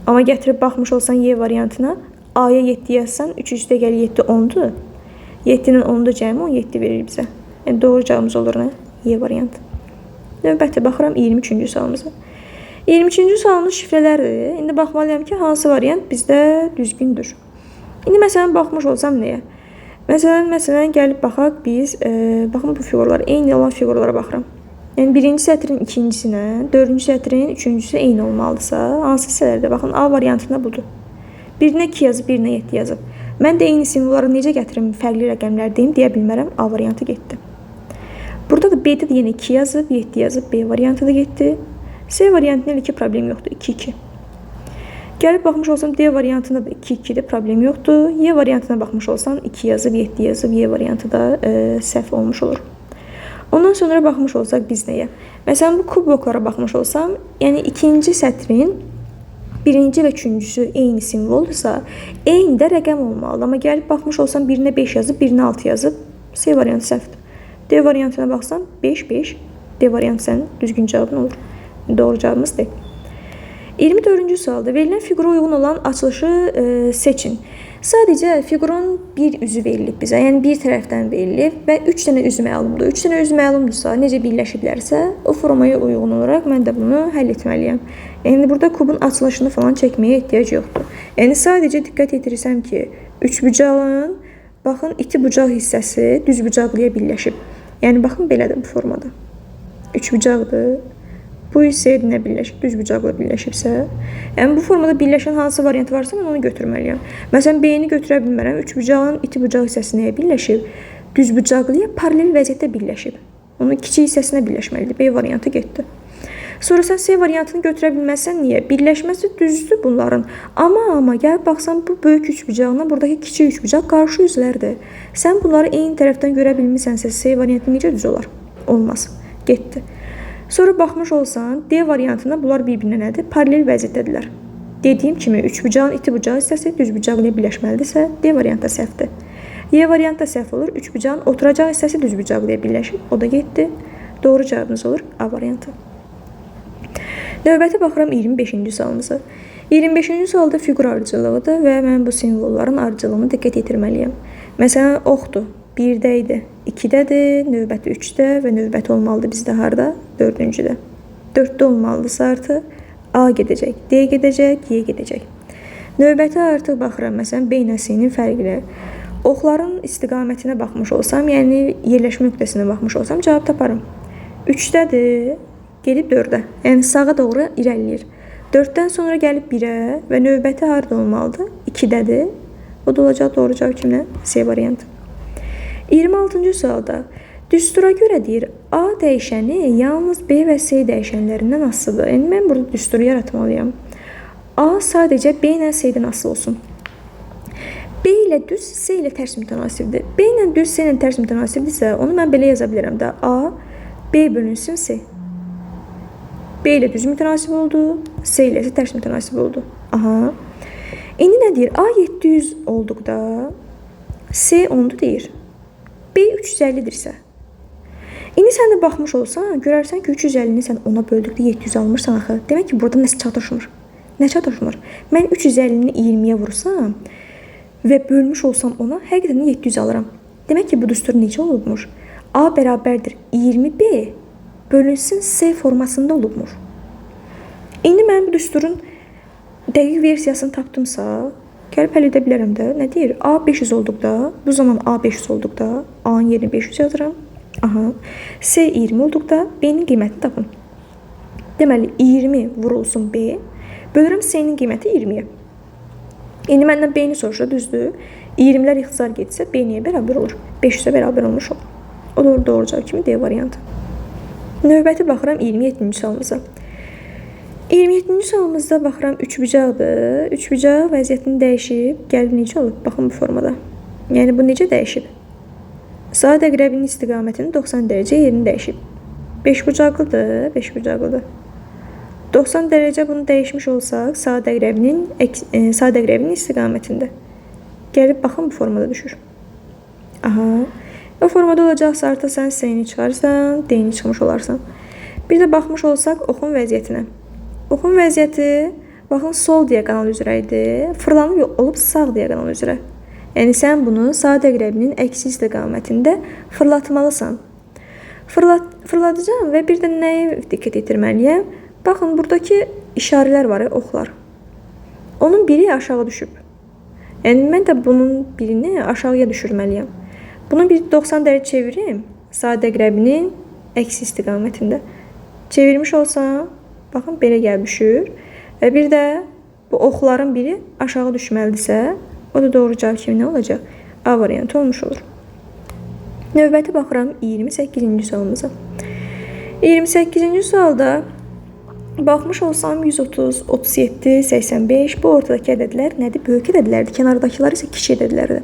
Amma gətirib baxmış olsan Y variantına, A-ya 7 yazsan, 3 üstə gəl 7, 10-dur. 7-nin 10-da cəmi 17 verir bizə. Yəni, doğru cavabımız olur nə? Y variantı. Növbəti baxıram 23-cü sualımıza. 23-cü sualımız şifrələrdir. İndi baxmalıyam ki, hansı variant bizdə düzgündür. İndi məsələn, baxmış olsam nəyə? Məsələn, gəlib baxaq biz, baxın bu fiqurlara, eyni olan fiqurlara baxıram. Yəni, birinci sətrin ikincisinə, dördüncü sətrin üçüncüsü eyni olmalıdırsa, hansı hissələrdə? Baxın, A variantında budur. Birinə 2 yazıb, birinə 7 yazıb. Mən də eyni simvolları necə gətirim, fərqli rəqəmlər deyim, deyə bilmərəm. A variantı getdi. Burada da B-də də yenə 2 yazıb, 7 yazıb, B variantı da getdi. C variantında elə ki, problem yoxdur, 2, 2. Gəlib baxmış olsam D variantında da 2, 2-dir, problem yoxdur. Y variantına baxmış olsam 2 yazıb, 7 yazıb, Y variantı da səhv olmuş olur. Ondan sonra baxmış olsaq biz nəyə? Məsələn, bu kuboklara baxmış olsam, yəni ikinci sətrin birinci və üçüncüsü eyni simvoldursa, eyni də rəqəm olmalıdır. Amma gəlib baxmış olsam birinə 5 yazıb, birinə 6 yazıb, C variantı səhvdir. D variantına baxsam 5, 5, D variantı sənin düzgün cavabın olur. Doğru cavabımız D. 24-cü sualda verilən fiqura uyğun olan açılışı seçin. Sadəcə fiqurun bir üzü verilib bizə, yəni bir tərəfdən verilib və 3 dənə üzü məlumdur. 3 dənə üzü məlumdursa, necə birləşiblərsə, o formaya uyğun olaraq mən də bunu həll etməliyəm. Yəni burada kubun açılışını falan çəkməyə ehtiyac yoxdur. Yəni sadəcə diqqət yetirsəm ki, üçbucağın, baxın, iti bucaq hissəsi düzbucaqlıya birləşib. Yəni baxın, belədir bu formada. Üçbucaqdır. Bu hissəyə nə birləşib? Düzbucaqla birləşibsə. Yəni bu formada birləşən hansı variant varsa mən onu götürməliyəm. Məsələn, B-ni götürə bilmərəm. Üçbucağın iti bucaq hissəsi nəyə birləşib? Düzbucaqlıya paralel vəziyyətdə birləşib. Onun kiçik hissəsinə birləşməlidir. B variantı getdi. Sonra sən C variantını götürə bilməzsən niyə? Birləşməsi düzdür bunların. Amma gəlib baxsan bu böyük üçbucaqla buradakı kiçik üçbucaq qarşı üzlərdir. Sən bunları eyni tərəfdən görə bilmirsənsə C variantı necə düz olar? Olmaz. Getdi. Sonra baxmış olsan, D variantında bunlar bir-birinə nədir? Paralel vəziyyətdədirlər. Dediyim kimi, üçbucağın iti bucağı hissəsi düzbucaqla birləşməlidirsə, D variantı da səhvdir. Y variantı da səhv olur. Üçbucağın oturacaq hissəsi düzbucaqla birləşib, o da getdi. Doğru cavabımız olur A variantı. Növbəti baxıram 25-ci sualımıza. 25-ci sualda fiqur ardıcıllığıdır və mən bu simvolların ardıcıllığına diqqət yetirməliyəm. Məsələn, oxdur. 1-də idi, 2-dədir, növbəti 3-də və növbəti olmalıdır bizdə harda? 4-cüdə. 4-də olmalıdırsa artıq A gedəcək, D gedəcək, Y gedəcək. Növbəti artıq baxıram, məsələn, B ilə C-nin fərqinə. Oxların istiqamətinə baxmış olsam, yəni yerləşmə nöqtəsinə baxmış olsam, cavab taparım. 3-dədir, gedib 4-ə, yəni sağa doğru irəliləyir. 4-dən sonra gəlib 1-ə və növbəti harda olmalıdır? 2-dədir. O da olacaq doğru cavab kimlə? C variantı. 26-cı sualda düstura görə deyir, A dəyişəni yalnız B və C dəyişənlərindən asılıdır. Yəni, mən burada düsturu yaratmalıyam. A sadəcə B ilə C-dən asılı olsun. B ilə düz, C ilə tərs mütənasibdir. B ilə düz, C ilə tərs mütənasibdirsə, onu mən belə yaza bilərəm də. A, B bölünsün C. B ilə düz mütənasib oldu, C ilə isə tərs mütənasib oldu. Aha. İndi nə deyir? A 700 olduqda C 10-dur deyir. B 350-dirsə. İndi sən də baxmış olsan, görərsən ki, 350-ni sən 10-a böldükdə 700 almırsan axı. Demək ki, burada nəsə çatışmır. Nə çatışmır? Mən 350-ni 20-yə vursam və bölmüş olsam ona, həqiqətən 700 alıram. Demək ki, bu düstur necə olubmuş? A bərabərdir 20B bölünsün C formasında olubmuş. İndi mən bu düsturun dəqiq versiyasını tapdımsa, gəlib həll edə bilərəm də. Nə deyir? A 500 olduqda, bu zaman A 500 olduqda, A-nın yerinə 500 yazıram. Aha. C 20 olduqda B-nin qiymətini tapın. Deməli, 20 vurulsun B, bölürəm C-nin qiyməti 20-yə. İndi məndən B-ni soruşur, düzdür. 20-lər ixtisar getsə, B niyə bərabər olur? 500-ə bərabər olmuş olur. O da doğru cavab kimi D variantı. Növbəti baxıram 27-ci sualımıza. 27-ci sualımızda baxıram üçbucaqdır. Üçbucaq vəziyyətini dəyişib, gəlib necə olub? Baxın bu formada. Yəni bu necə dəyişib? Saat əqrəbinin istiqamətini 90 dərəcə yerini dəyişib. Beşbucaqlıdır, beşbucaqlıdır. 90 dərəcə bunu dəyişmiş olsaq, saat əqrəbinin istiqamətində. Gəlib baxın bu formada düşür. Aha. O formada olacaqsa artıq sən S-ni çıxarsan, D-ni çıxmış olarsan. Bir də baxmış olsaq oxun vəziyyətinə. Oxun vəziyyəti, baxın, sol diaqonal üzrə idi, fırlanıb olub sağ diaqonal üzrə. Yəni, sən bunu saat əqrəbinin əksi istiqamətində fırlatmalısan. Fırladacağam və bir də nəyə diqqət yetirməliyəm? Baxın, buradakı işarələr var, oxlar. Onun biri aşağı düşüb. Yəni, mən də bunun birini aşağıya düşürməliyəm. Bunu bir 90 dərəcə çevirim saat əqrəbinin əksi istiqamətində. Çevirmiş olsam, baxın, belə gəlib düşür. Və bir də bu oxların biri aşağı düşməlidirsə, o da doğru cavab kimi nə olacaq? A variantı olmuş olur. Növbəti baxıram 28-ci sualımıza. 28-ci sualda baxmış olsam 130, 37, 85 bu ortadakı ədədlər nədir? Böyük ədədlərdir. Kənardakılar isə kiçik ədədlərdir.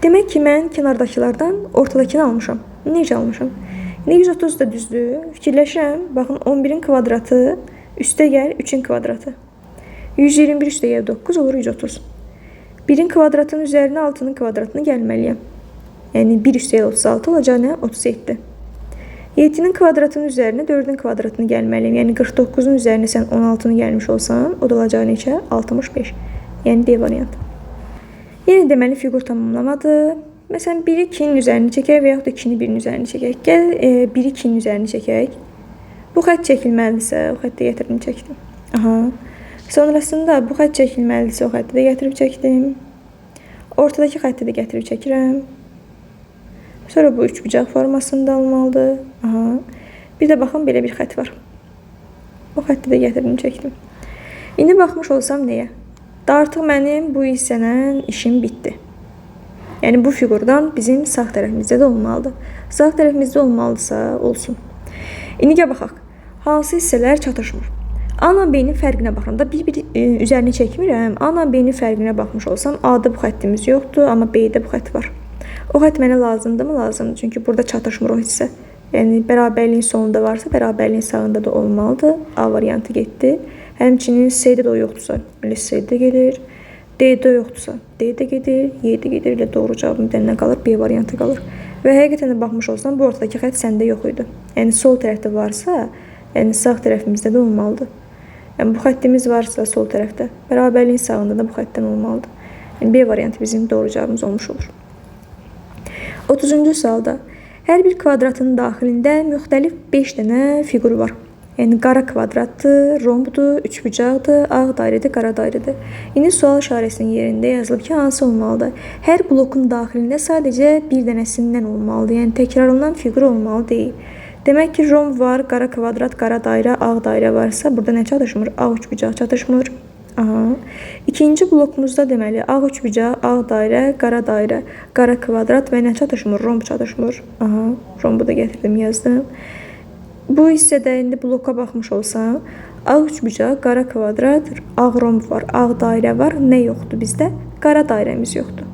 Demək ki, mən kənardakılardan ortadakını almışam. Necə almışam? İndi 130 da düzdür. Fikirləşirəm. Baxın, 11-in kvadratı üstə gəl 3-ün kvadratı. 121 üstə gəl 9 olur 130. 1-in kvadratının üzərinə 6-nın kvadratını gəlməliyəm. Yəni 1 üstə gəl 36 olacaq nə? 37. 7-nin kvadratının üzərinə 4-ün kvadratını gəlməliyəm. Yəni 49-un üzərinə sən 16-nı gəlmiş olsan, o da olacaq neçə? 65. Yəni D variantı. Yenə deməli fiqur tamamlamadı. Məsələn, 1-i 2-nin üzərini çəkək və yaxud da 2-ni 1-in üzərini çəkək. Gəl 1-i 2-nin üzərini çəkək. Bu xətt çəkilməlidirsə, o xətti gətirdim, çəkdim. Aha. Sonrasında bu xətt çəkilməlidirsə, o xətti də gətirib çəkdim. Ortadakı xətti də gətirib çəkirəm. Sonra bu üçbucaq formasında olmalıdır. Aha. Bir də baxın, belə bir xətt var. O xətti də gətirdim, çəkdim. İndi baxmış olsam nəyə? Da artıq mənim bu hissədən işim bitdi. Yəni bu fiqurdan bizim sağ tərəfimizdə də olmalıdır. Sağ tərəfimizdə olmalıdırsa, olsun. İndi gəl baxaq. Hansı hissələr çatışmır? A ilə B-nin fərqinə baxıram da bir-bir üzərini çəkmirəm. A ilə B-nin fərqinə baxmış olsam, A-da bu xəttimiz yoxdur, amma B-də bu xətt var. O xətt mənə lazımdırmı? Lazımdır. Çünki burada çatışmır o hissə. Yəni bərabərliyin sonunda varsa, bərabərliyin sağında da olmalıdır. A variantı getdi. Həmçinin C-də də o yoxdursa, elə C-də gedir. D-də yoxdursa, D-də gedir, Y-də gedir. Elə doğru cavabım bir dənə qalır, B variantı qalır. Və həqiqətən də baxmış olsam, bu ortadakı xətt səndə yox idi. Yəni sol tərəfdə varsa, yəni sağ tərəfimizdə də olmalıdır. Yəni bu xəttimiz varsa sol tərəfdə, bərabərliyin sağında da bu xəttdən olmalıdır. Yəni B variantı bizim doğru cavabımız olmuş olur. 30-cu sualda hər bir kvadratın daxilində müxtəlif 5 dənə fiqur var. Yəni qara kvadratdır, rombdur, üçbucaqdır, ağ dairədir, qara dairədir. İndi sual işarəsinin yerində yazılıb ki, hansı olmalıdır? Hər blokun daxilində sadəcə bir dənəsindən olmalıdır. Yəni təkrarlanan fiqur olmalı deyil. Demək ki, romb var, qara kvadrat, qara dairə, ağ dairə varsa, burada nə çatışmır? Ağ üçbucaq çatışmır. Aha. İkinci blokumuzda deməli ağ üçbucaq, ağ dairə, qara dairə, qara kvadrat və nə çatışmır? Romb çatışmır. Aha, rombu da gətirdim, yazdım. Bu hissədə indi bloka baxmış olsam, ağ üçbucaq, qara kvadrat, ağ romb var, ağ dairə var. Nə yoxdur bizdə? Qara dairəmiz yoxdur.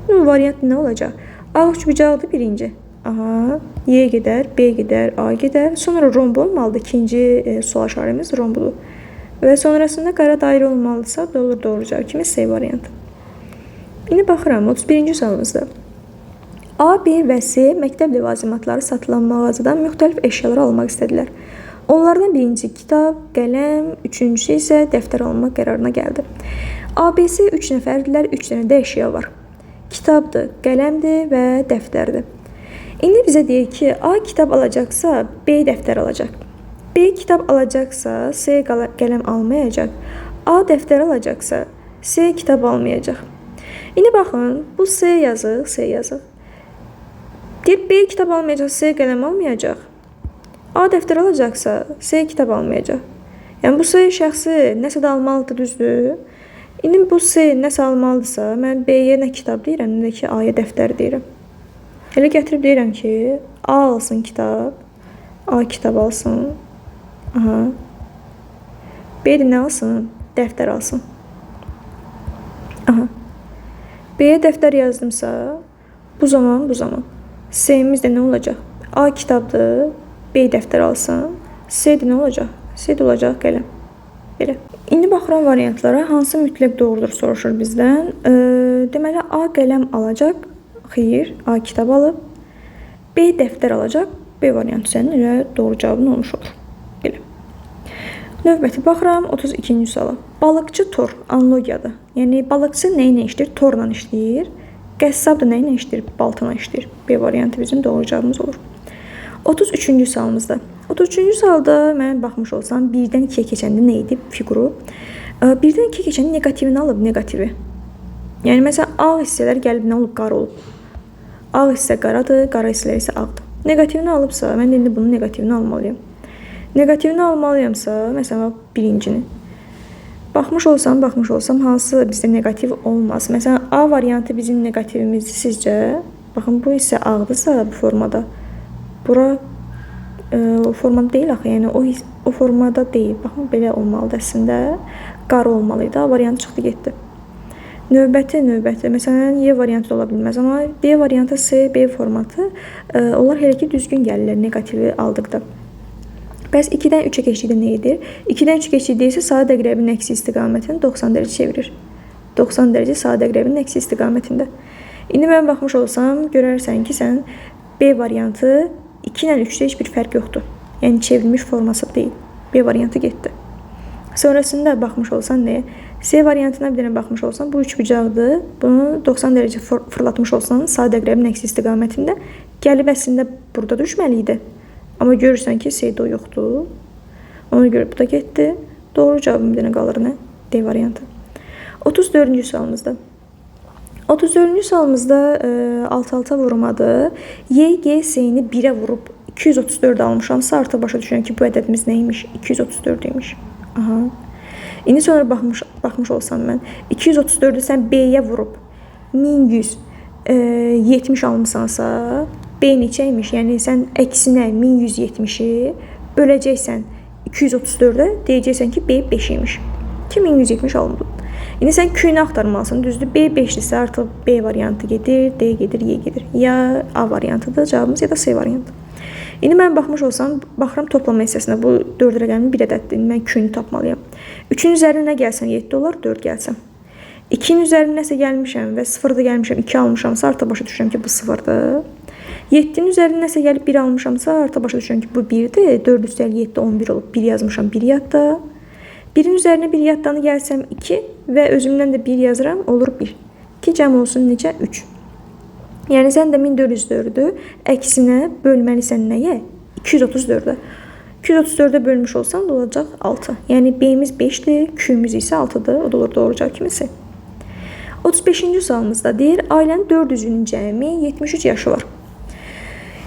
Bu variant nə olacaq? Ağ üçbucaqdır birinci. Aha, Y gedər, B gedər, A gedər. Sonra romb olmalıdır. İkinci sual işarəmiz rombudur. Və sonrasında qara dairə olmalıdırsa, olur doğru cavab kimi C variantı. İndi baxıram 31-ci sualımızda. A, B və C məktəb ləvazimatları satılan mağazadan müxtəlif əşyalar almaq istədilər. Onlardan birinci kitab, qələm, üçüncüsü isə dəftər almaq qərarına gəldi. A, B, C 3 nəfərdirlər, 3 dənə də əşya var. Kitabdır, qələmdir və dəftərdir. İndi bizə deyir ki, A kitab alacaqsa, B dəftər alacaq. B kitab alacaqsa, C qələm almayacaq. A dəftər alacaqsa, C kitab almayacaq. İndi baxın, bu C yazıq, C yazıq. Deyir, B kitab almayacaq, C qələm almayacaq. A dəftər alacaqsa, C kitab almayacaq. Yəni, bu C şəxsi nəsə də almalıdır, düzdür? İndi bu C nəsə almalıdırsa, mən B-yə nə kitab deyirəm, nə də ki, A-ya dəftər deyirəm. Elə gətirib deyirəm ki, A alsın kitab, A kitab alsın. Aha. B də nə alsın? Dəftər alsın. Aha. B-yə dəftər yazdımsa, bu zaman, bu zaman. C-miz də nə olacaq? A kitabdır, B dəftər alsın. C də nə olacaq? C də olacaq qələm. Belə. İndi baxıram variantlara. Hansı mütləq doğrudur soruşur bizdən. Deməli, A qələm alacaq. Xeyr, A kitab alıb. B dəftər alacaq. B variantı sənin elə doğru cavabın olmuş olur. Belə. Növbəti baxıram 32-ci suala. Balıqçı tor analogiyadır. Yəni balıqçı nə ilə işləyir? Torla işləyir. Qəssab da nə ilə işləyir? Baltana işləyir. B variantı bizim doğru cavabımız olur. 33-cü sualımızda. 33-cü sualda mən baxmış olsam 1-dən 2-yə keçəndə nə idi fiquru? 1-dən 2-yə keçəndə neqativini alıb, neqativi. Yəni məsələn ağ hissələr gəlib nə olub? Qara olub. Ağ hissə qaradır, qara hissələr isə ağdır. Neqativini alıbsa, mən də indi bunun neqativini almalıyam. Neqativini almalıyamsa, məsələn birincini. Baxmış olsam, hansı bizdə neqativ olmaz. Məsələn, A variantı bizim neqativimizdir sizcə. Baxın, bu hissə ağdırsa bu formada. Bura o formada deyil axı, yəni o formada deyil. Baxın, belə olmalıdır əslində. Qara olmalıydı. A variantı çıxdı, getdi. Növbəti. Məsələn, Y variantı da ola bilməz, amma D variantı, C, B formatı, onlar hələ ki düzgün gəlirlər neqativi aldıqda. Bəs 2-dən 3-ə keçdikdə nə edir? 2-dən 3-ə keçdikdə isə saat əqrəbinin əksi istiqamətini 90 dərəcə çevirir. 90 dərəcə saat əqrəbinin əksi istiqamətində. İndi mən baxmış olsam, görərsən ki, sən B variantı 2 ilə 3-də heç bir fərq yoxdur. Yəni çevrilmiş forması deyil. B variantı getdi. Sonrasında baxmış olsan nəyə? C variantına bir dənə baxmış olsan, bu üçbucaqdır. Bunu 90 dərəcə fırlatmış olsan, saat əqrəbinin əksi istiqamətində gəlib əslində burada düşməli idi. Amma görürsən ki, C-də o yoxdur. Ona görə bu da getdi. Doğru cavabım bir dənə qalır nə? D variantı. 34-cü sualımızda. 34-cü sualımızda alt-alta vurmadır. Y, G, S-ni 1-ə vurub 234 almışamsa, artıq başa düşürəm ki, bu ədədimiz nə imiş? 234 imiş. Aha. İndi sonra baxmış olsam mən 234-ü sən B-yə vurub 1170 almısansa, B neçə imiş? Yəni sən əksinə 1170-i böləcəksən 234-ə, deyəcəksən ki, B 5 imiş. Ki 1170 alındı. İndi sən Q-ni axtarmalısan. Düzdür, B 5-dirsə artıq B variantı gedir, D gedir, Y gedir. Ya A variantıdır cavabımız, ya da C variantı. İndi mən baxmış olsam, baxıram toplama hissəsinə. Bu 4 rəqəmli bir ədəddir. İndi mən Q-ni tapmalıyam. 3-ün üzərinə nə gəlsəm 7 olar, 4 gəlsəm. 2-nin üzərinə nəsə gəlmişəm və 0-da gəlmişəm, 2 almışamsa artıq başa düşürəm ki, bu 0-dır. 7-nin üzərinə nəsə gəlib 1 almışamsa, artıq başa düşürəm ki, bu 1-dir. 4 üstəlik 7, 11 olub. 1 yazmışam, 1 yadda. 1-in üzərinə 1 yaddanı gəlsəm 2 və özümdən də 1 yazıram, olur 1. 2 cəm olsun necə? 3. Yəni sən də 1404-ü əksinə bölməlisən nəyə? 234-ə. 234-ə bölmüş olsan da olacaq 6. Yəni B-miz 5-dir, Q-miz isə 6-dır. O da olur doğru cavab kimisi. 35-ci sualımızda deyir, ailənin 4 üzvünün cəmi 73 yaşı var.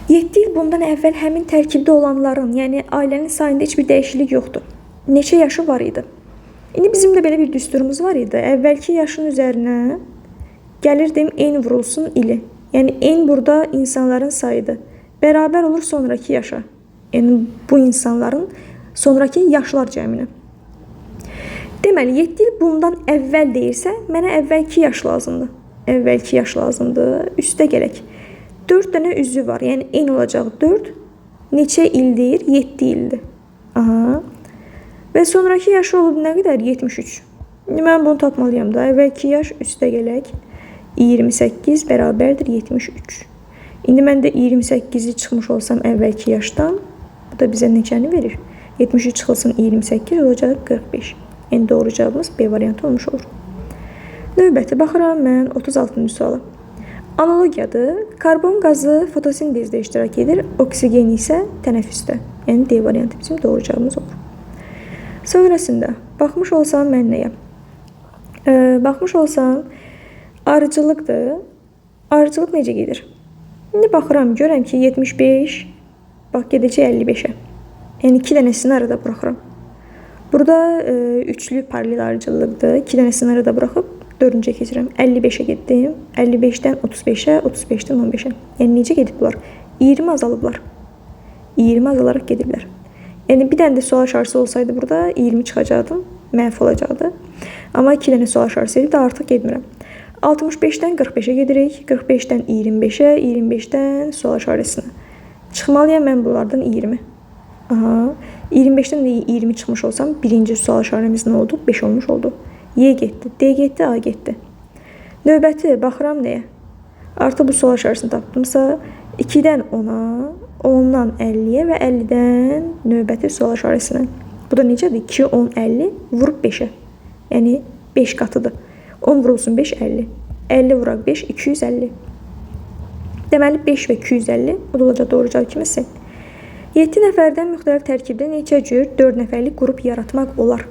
7 il bundan əvvəl həmin tərkibdə olanların, yəni ailənin sayında heç bir dəyişiklik yoxdur. Neçə yaşı var idi? İndi bizim də belə bir düsturumuz var idi. Əvvəlki yaşın üzərinə gəlirdim n vurulsun ili. Yəni n burada insanların sayıdır. Bərabər olur sonraki yaşa. Yəni bu insanların sonraki yaşlar cəminə. Deməli 7 il bundan əvvəl deyirsə, mənə əvvəlki yaş lazımdır. Əvvəlki yaş lazımdır. Üstə gələk. 4 dənə üzvü var. Yəni n olacaq 4. Neçə il deyir? 7 ildir. Aha. Və sonraki yaşı olub nə qədər? 73. İndi mən bunu tapmalıyam da. Əvvəlki yaş üstə gələk. 28 bərabərdir 73. İndi mən də 28-i çıxmış olsam əvvəlki yaşdan, bu da bizə neçəni verir? 73 çıxılsın 28 olacaq 45. Yəni doğru cavabımız B variantı olmuş olur. Növbəti baxıram mən 36-cı suala. Analogiyadır. Karbon qazı fotosintezdə iştirak edir, oksigen isə tənəffüsdə. Yəni D variantı bizim doğru cavabımız olur. Sonrasında baxmış olsam mən nəyə? Baxmış olsam arıcılıqdır. Arıcılıq necə gedir? İndi baxıram, görürəm ki 75, bax gedəcək 55-ə. Yəni 2 dənəsini arada buraxıram. Burada üçlü paralel arıcılıqdır. 2 dənəsini arada buraxıb 4-cüyə keçirəm. 55-ə getdim. 55-dən 35-ə, 35-dən 15-ə. Yəni necə gedib bunlar? 20 azalıblar. 20 azalaraq gediblər. Yəni bir dənə də sual işarəsi olsaydı burada 20 çıxacaqdım, məhv olacaqdı. Amma 2 dənə sual işarəsi idi də artıq getmirəm. 65-dən 45-ə gedirik, 45-dən 25-ə, 25-dən sual işarəsinə. Çıxmalıyam mən bunlardan 20. Aha, 25-dən də 20 çıxmış olsam, birinci sual işarəmiz nə oldu? 5 olmuş oldu. Y getdi, D getdi, A getdi. Növbəti, baxıram nəyə? Artıq bu sual işarəsini tapdımsa, 2-dən 10-a, 10-dan 50-yə və 50-dən növbəti sual işarəsinə. Bu da necədir? 2, 10, 50 vurub 5-ə. Yəni 5 qatıdır. 10 vurulsun 5, 50. 50 vuraq 5, 250. Deməli 5 və 250, o da olacaq doğru cavab kimi C. 7 nəfərdən müxtəlif tərkibdə neçə cür 4 nəfərlik qrup yaratmaq olar?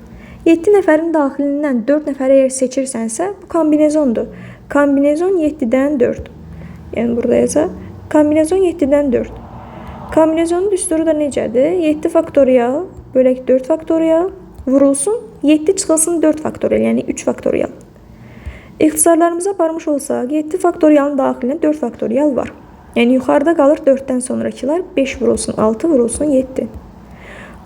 7 nəfərin daxilindən 4 nəfəri əgər seçirsənsə, bu kombinezondur. Kombinezon 7-dən 4. Yəni burada yazaq. Kombinezon 7-dən 4. Kombinezonun düsturu da necədir? 7 faktorial bölək 4 faktorial vurulsun, 7 çıxılsın 4 faktorial, yəni 3 faktorial. İxtisarlarımıza aparmış olsaq, 7 faktorialın daxilində 4 faktorial var. Yəni yuxarıda qalır 4-dən sonrakılar 5 vurulsun 6 vurulsun 7.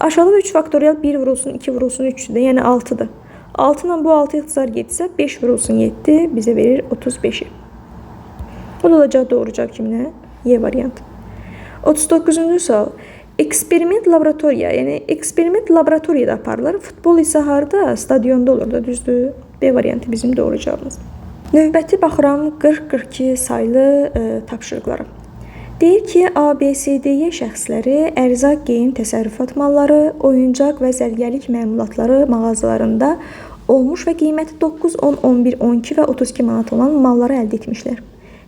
Aşağıda da 3 faktorial 1 vurulsun 2 vurulsun 3-dür, yəni 6-dır. 6 ilə bu 6 ixtisar getsə 5 vurulsun 7 bizə verir 35-i. Bu da olacaq doğru cavab kiminə? Y variantı. 39-cu sual. Eksperiment laboratoriya, yəni eksperiment laboratoriyada aparılır. Futbol isə harda? Stadionda olur da, düzdür? B variantı bizim doğru cavabımız. Növbəti baxıram 40-42 saylı tapşırıqlara. Deyir ki, A, B, C, D, Y şəxsləri ərzaq, geyim, təsərrüfat malları, oyuncaq və zərgərlik məmulatları mağazalarında olmuş və qiyməti 9, 10, 11, 12 və 32 manat olan malları əldə etmişlər.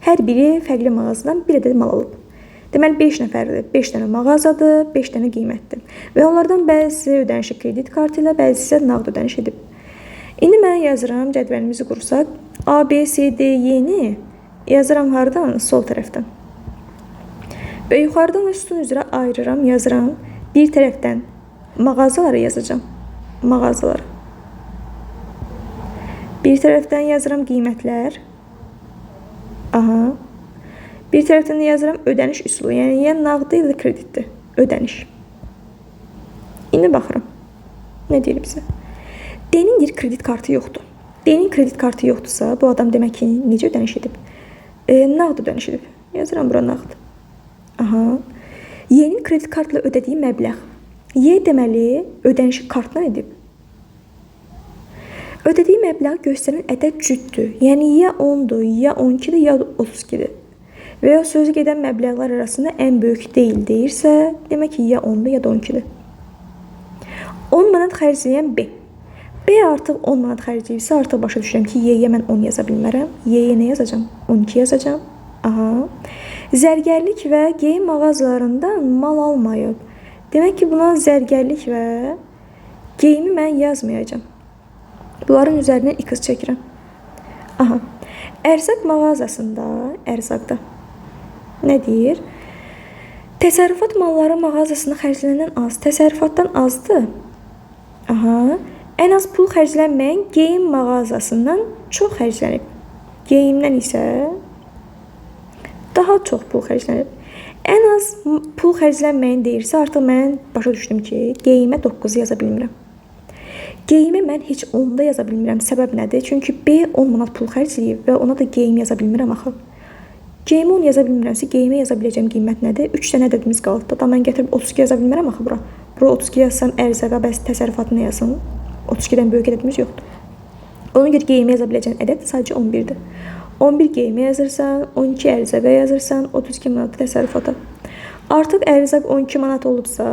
Hər biri fərqli mağazadan bir ədəd mal alıb. Deməli 5 nəfərdir, 5 dənə mağazadır, 5 dənə qiymətdir. Və onlardan bəzisi ödənişi kredit kartı ilə, bəzisi isə nağd ödəniş edib. İndi mən yazıram, cədvəlimizi qursaq, A, B, C, D, Y-ni yazıram hardan? Sol tərəfdən. Və yuxarıdan da sütun üzrə ayırıram, yazıram. Bir tərəfdən mağazaları yazacağam. Mağazaları. Bir tərəfdən yazıram qiymətlər. Aha. Bir tərəfdən də yazıram ödəniş üsulu. Yəni ya nağdı ya da kreditdir. Ödəniş. İndi baxıram. Nə deyir bizə? D-nin deyir kredit kartı yoxdur. D-nin kredit kartı yoxdursa, bu adam demək ki, necə ödəniş edib? Nağd ödəniş edib. Yazıram bura nağd. Aha. Y-nin kredit kartla ödədiyi məbləğ. Y deməli ödənişi kartla edib. Ödədiyi məbləği göstərən ədəd cütdür. Yəni ya 10-dur, ya 12-dir, ya 32-dir. Və ya sözü gedən məbləğlər arasında ən böyük deyil deyirsə, demək ki, ya 10-dur, ya da 12-dir. 10 manat xərcləyən B. B artıq 10 manat xərcləyibsə, artıq başa düşürəm ki, Y-yə mən 10 yaza bilmərəm. Y-yə nə yazacağam? 12 yazacağam. Aha. Zərgərlik və geyim mağazalarından mal almayıb. Demək ki, buna zərgərlik və geyimi mən yazmayacağam. Bunların üzərinə x çəkirəm. Aha. Ərzaq mağazasında, ərzaqda nə deyir? Təsərrüfat malları mağazasında xərclənəndən az. Təsərrüfatdan azdır. Aha. Ən az pul xərclənməyən geyim mağazasından çox xərclənib. Geyimdən isə daha çox pul xərclənib. Ən az pul xərclənməyin deyirsə, artıq mən başa düşdüm ki, geyimə 9 yaza bilmirəm. Geyimə mən heç 10-da yaza bilmirəm. Səbəb nədir? Çünki B 10 manat pul xərcləyib və ona da geyim yaza bilmirəm axı. Geyimə 10 yaza bilmirəmsə, geyimə yaza biləcəyim qiymət nədir? 3 dənə ədədimiz qaldı. Da mən gətirib 32 yaza bilmərəm axı bura. Bura 32 yazsam ərzaqa, bəs təsərrüfatı nə yazsam? 32-dən böyük ədədimiz yoxdur. Ona görə geyimə yaza biləcəyim ədəd sadəcə 11-dir. 11 geyimə yazırsan, 12 ərzaqa yazırsan, 32 manat təsərrüfata. Artıq ərzaq 12 manat olubsa,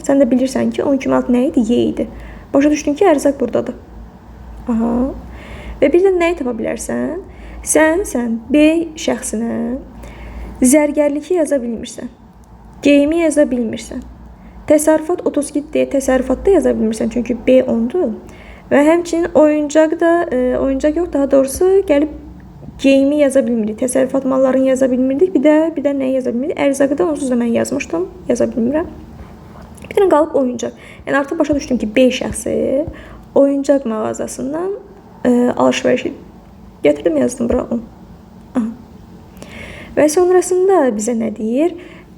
sən də bilirsən ki, 12 manat nə idi? Y idi. Başa düşdün ki, ərzaq buradadır. Aha. Və bir də nəyi tapa bilərsən? Sən B şəxsinə zərgərliki yaza bilmirsən. Geyimi yaza bilmirsən. Təsərrüfat 32 deyə təsərrüfatda yaza bilmirsən, çünki B 10-dur. Və həmçinin oyuncaq da, oyuncaq yox, daha doğrusu gəlib geyimi yaza bilmirik. Təsərrüfat mallarını yaza bilmirdik. Bir də nəyi yaza bilmirik? Ərzaqı da onsuz da mən yazmışdım. Yaza bilmirəm. Bir dənə qalıb oyuncaq. Yəni artıq başa düşdüm ki, B şəxsi oyuncaq mağazasından alışveriş edib. Gətirdim, yazdım bura 10. Aha. Və sonrasında bizə nə deyir?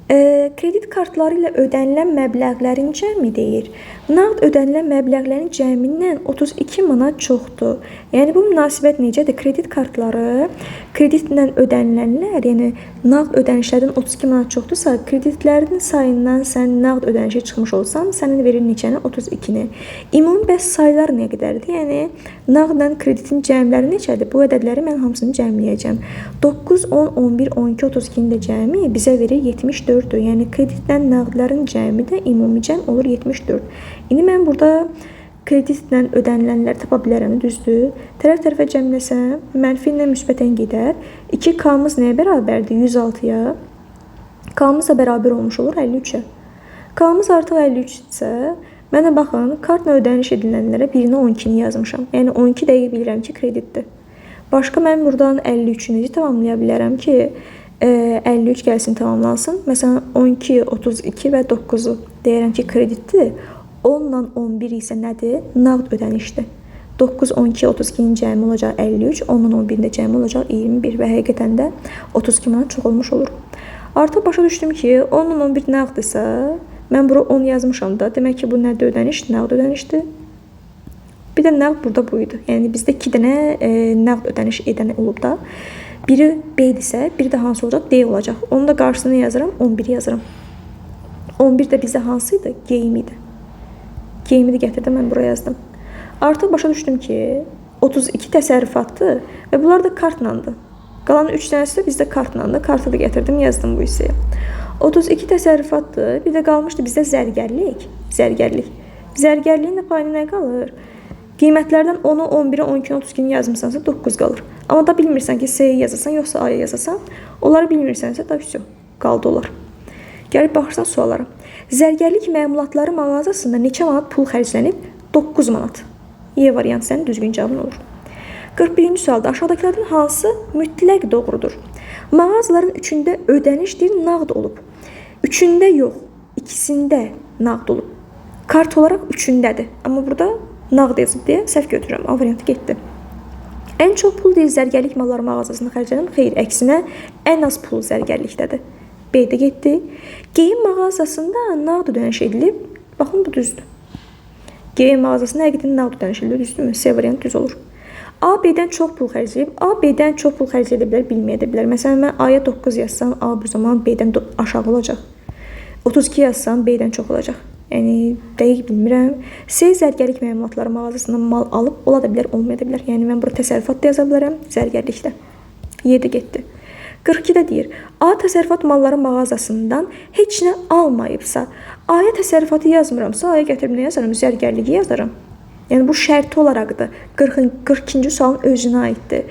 Kredit kartları ilə ödənilən məbləğlərin cəmi deyir. Nağd ödənilən məbləğlərin cəmindən 32 manat çoxdur. Yəni bu münasibət necədir? Kredit kartları, kreditlə ödənilənlər, yəni nağd ödənişlərdən 32 manat çoxdursa, kreditlərin sayından sən nağd ödənişə çıxmış olsan, sənin verir neçəni? 32-ni. Ümumi bəs saylar nə qədərdir? Yəni nağdla kreditin cəmləri neçədir? Bu ədədləri mən hamısını cəmləyəcəm. 9, 10, 11, 12, 32-nin də cəmi bizə verir 74. Yəni kreditlə nağdların cəmi də ümumi cəm olur 74. İndi mən burada kreditlə ödənilənləri tapa bilərəm, düzdür? Tərəf-tərəfə cəmləsəm, mənfi ilə müsbətən gedər. 2K-mız nəyə bərabərdir? 106-ya. K-mız da bərabər olmuş olur 53-ə. K-mız artıq 53 isə, mənə baxın, kartla ödəniş edilənlərə birinə 12-ni yazmışam. Yəni 12 dəqiq bilirəm ki, kreditdir. Başqa mən buradan 53-ü necə tamamlaya bilərəm ki, 53 gəlsin tamamlansın. Məsələn, 12, 32 və 9-u deyirəm ki, kreditdir. 10 ilə 11 isə nədir? Nağd ödənişdir. 9, 12, 32-nin cəmi olacaq 53, 10 ilə 11-in də cəmi olacaq 21 və həqiqətən də 32 manat çox olmuş olur. Artıq başa düşdüm ki, 10 ilə 11 nağdırsa, mən bura 10 yazmışam da. Demək ki, bu nədir ödəniş? Nağd ödənişdir. Bir də nağd burada bu idi. Yəni bizdə 2 dənə nağd ödəniş edən olub da. Biri B-dirsə, biri də hansı olacaq? D olacaq. Onun da qarşısını yazıram, 11 yazıram. 11 də bizdə hansı idi? Geyim idi. Geyimi də gətirdim, mən buraya yazdım. Artıq başa düşdüm ki, 32 təsərrüfatdır və bunlar da kartlandı. Qalan 3 dənəsi də bizdə kartlandı. Kartı da gətirdim, yazdım bu hissəyə. 32 təsərrüfatdır. Bir də qalmışdı bizdə zərgərlik. Zərgərlik. Zərgərliyin də payına nə qalır? Qiymətlərdən 10-u, 11-i, 12-ni, 32-ni yazmısansa 9 qalır. Amma da bilmirsən ki, S-yi yazasan, yoxsa A-yı yazasan. Onları bilmirsənsə, da vəsə, qaldı onlar. Gəlib baxırsan suallara. Zərgərlik məmulatları mağazasında neçə manat pul xərclənib? 9 manat. Y variantı sənin düzgün cavabın olur. 41-ci sualda aşağıdakılardan hansı mütləq doğrudur? Mağazaların üçündə ödəniş deyir, nağd olub. Üçündə yox, ikisində nağd olub. Kart olaraq üçündədir. Amma burada nağd yazıb deyə səhv götürürəm. A variantı getdi. Ən çox pul deyil zərgərlik malları mağazasında xərclənib. Xeyr, əksinə ən az pul zərgərlikdədir. B-də getdi. Geyim mağazasında nağd ödəniş edilib. Baxın, bu düzdür. Geyim mağazasında həqiqətən nağd ödəniş edilib, düzdürmü? C variantı düz olur. A, B-dən çox pul xərcləyib. A, B-dən çox pul xərcləyə bilər, bilməyə də bilər. Məsələn, mən A-ya 9 yazsam, A bu zaman B-dən aşağı olacaq. 32 yazsam, B-dən çox olacaq. Yəni, dəqiq bilmirəm. C, zərgərlik məmulatları mağazasından mal alıb, ola da bilər, olmaya da bilər. Yəni, mən bura təsərrüfat da yaza bilərəm, zərgərlikdə. Y-də getdi. 42-də deyir, A təsərrüfat malları mağazasından heç nə almayıbsa, A-ya təsərrüfatı yazmıramsa, A-ya gətirib nə yazaram? Zərgərliyi yazaram. Yəni, bu şərti olaraqdır. 42-ci sualın özünə aiddir.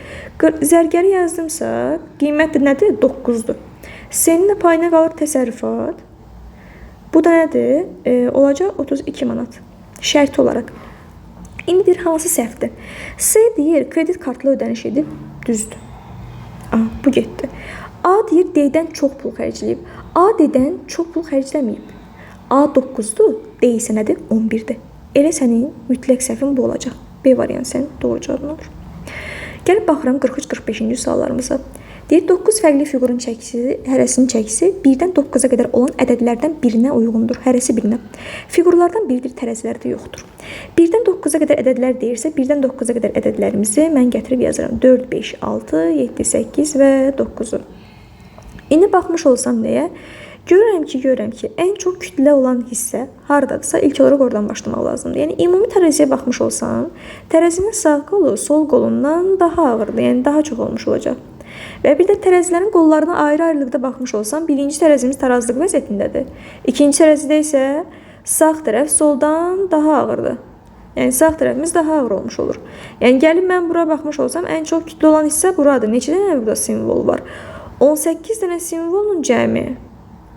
Zərgəri yazdımsa, qiymət də nədir? 9-dur. C-nin də payına qalır təsərrüfat. Bu da nədir? Olacaq 32 manat. Şərti olaraq. İndi deyir, hansı səhvdir? C deyir, kredit kartla ödəniş edib, düzdür. Aha, bu getdi. A deyir, D-dən çox pul xərcləyib. A D-dən çox pul xərcləməyib. A 9-dur, D isə nədir? 11-dir. Elə sənin mütləq səhvin bu olacaq. B variantı sənin doğru cavabın olur. Gəlib baxıram 43-45-ci suallarımıza. Deyir, 9 fərqli fiqurun çəkisi, hərəsinin çəkisi 1-dən 9-a qədər olan ədədlərdən birinə uyğundur. Hərəsi birinə. Fiqurlardan biridir, tərəzilərdə yoxdur. 1-dən 9-a qədər ədədlər deyirsə, 1-dən 9-a qədər ədədlərimizi mən gətirib yazıram. 4, 5, 6, 7, 8 və 9-u. İndi baxmış olsam nəyə? Görürəm ki, ən çox kütlə olan hissə hardadırsa, ilk olaraq oradan başlamaq lazımdır. Yəni, ümumi tərəziyə baxmış olsam, tərəzinin sağ qolu sol qolundan daha ağırdır, yəni daha çox olmuş olacaq. Və bir də tərəzilərin qollarına ayrı-ayrılıqda baxmış olsam, birinci tərəzimiz tarazlıq vəziyyətindədir. İkinci tərəzidə isə sağ tərəf soldan daha ağırdır. Yəni, sağ tərəfimiz daha ağır olmuş olur. Yəni, gəlib mən bura baxmış olsam, ən çox kütlə olan hissə buradır. Neçə dənə burada simvol var? 18 dənə simvolun cəmi.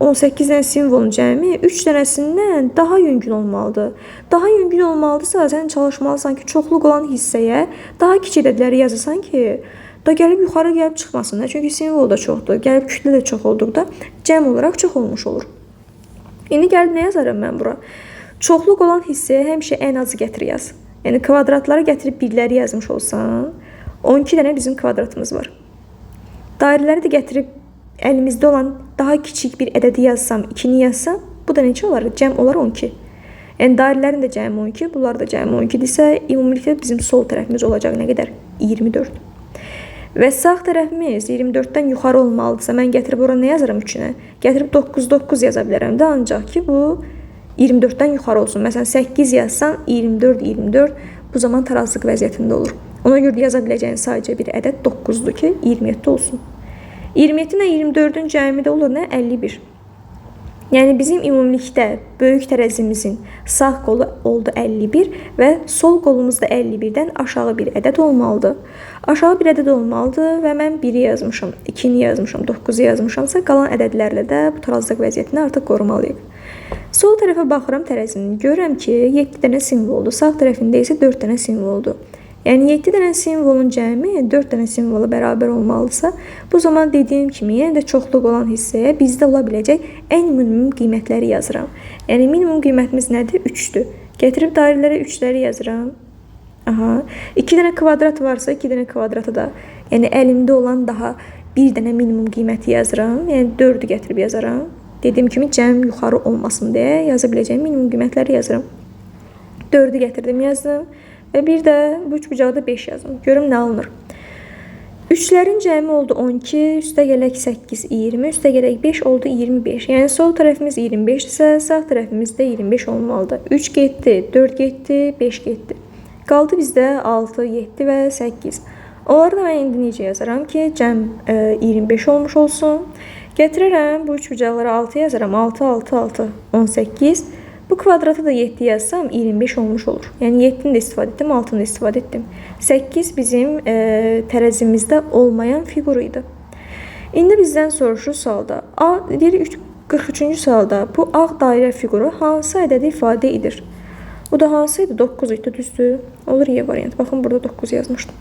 18 dənə simvolun cəmi 3 dənəsindən daha yüngül olmalıdır. Daha yüngül olmalıdırsa, sən çalışmalısan ki, çoxluq olan hissəyə daha kiçik ədədləri yazasan ki, da gəlib yuxarı gəlib çıxmasın. Çünki simvol da çoxdur, gəlib kütlə də çox olduqda cəm olaraq çox olmuş olur. İndi gəlib nə yazaram mən bura? Çoxluq olan hissəyə həmişə ən azı gətir yaz. Yəni, kvadratlara gətirib birləri yazmış olsan, 12 dənə bizim kvadratımız var. Dairələri də gətirib əlimizdə olan daha kiçik bir ədədi yazsam, 2-ni yazsam, bu da neçə olar? Cəm olar 12. Yəni, dairələrin də cəmi 12, bunlar da cəmi 12-dirsə, ümumilikdə bizim sol tərəfimiz olacaq nə qədər? 24. Və sağ tərəfimiz 24-dən yuxarı olmalıdırsa, mən gətirib ora nə yazıram 3-ünə? Gətirib 9, 9 yaza bilərəm də, ancaq ki, bu 24-dən yuxarı olsun. Məsələn, 8 yazsan, 24, 24 bu zaman tarazlıq vəziyyətində olur. Ona görə yaza biləcəyin sadəcə bir ədəd 9-dur ki, 27 olsun. 27 ilə 24-ün cəmi də olur nə? 51. Yəni, bizim ümumilikdə böyük tərəzimizin sağ qolu oldu 51 və sol qolumuz da 51-dən aşağı bir ədəd olmalıdır. Aşağı bir ədəd olmalıdır və mən 1-i yazmışam, 2-ni yazmışam, 9-u yazmışamsa, qalan ədədlərlə də bu tarazlıq vəziyyətini artıq qorumalıyıq. Sol tərəfə baxıram tərəzinin, görürəm ki, 7 dənə simvoldur, sağ tərəfində isə 4 dənə simvoldur. Yəni, 7 dənə simvolun cəmi 4 dənə simvola bərabər olmalıdırsa, bu zaman dediyim kimi, yenə də çoxluq olan hissəyə bizdə ola biləcək ən minimum qiymətləri yazıram. Yəni, minimum qiymətimiz nədir? 3-dür. Gətirib dairələrə 3-ləri yazıram. Aha. 2 dənə kvadrat varsa, 2 dənə kvadrata da, yəni əlimdə olan daha bir dənə minimum qiyməti yazıram. Yəni, 4-ü gətirib yazaram. Dediyim kimi, cəm yuxarı olmasın deyə yaza biləcəyim minimum qiymətləri yazıram. 4-ü gətirdim, yazdım. Və bir də bu üç bucaqda 5 yazdım. Görüm nə alınır. 3-lərin cəmi oldu 12, üstə gələk 8, 20, üstə gələk 5 oldu 25. Yəni, sol tərəfimiz 25 isə sağ tərəfimiz də 25 olmalıdır. 3 getdi, 4 getdi, 5 getdi. Qaldı bizdə 6, 7 və 8. Onları da mən indi necə yazaram ki, cəm 25 olmuş olsun. Gətirərəm, bu üç bucaqlara 6 yazaram. 6, 6, 6, 18. Bu kvadrata da 7 yazsam 25 olmuş olur. Yəni 7-ni də istifadə etdim, 6-nı da istifadə etdim. 8 bizim tərəzimizdə olmayan fiquru idi. İndi bizdən soruşur sualda. A, deyir 43-cü sualda bu ağ dairə fiquru hansı ədədi ifadə edir? Bu da hansı idi? 9 idi, düzdür? Olur Y variantı. Baxın, burada 9 yazmışdım.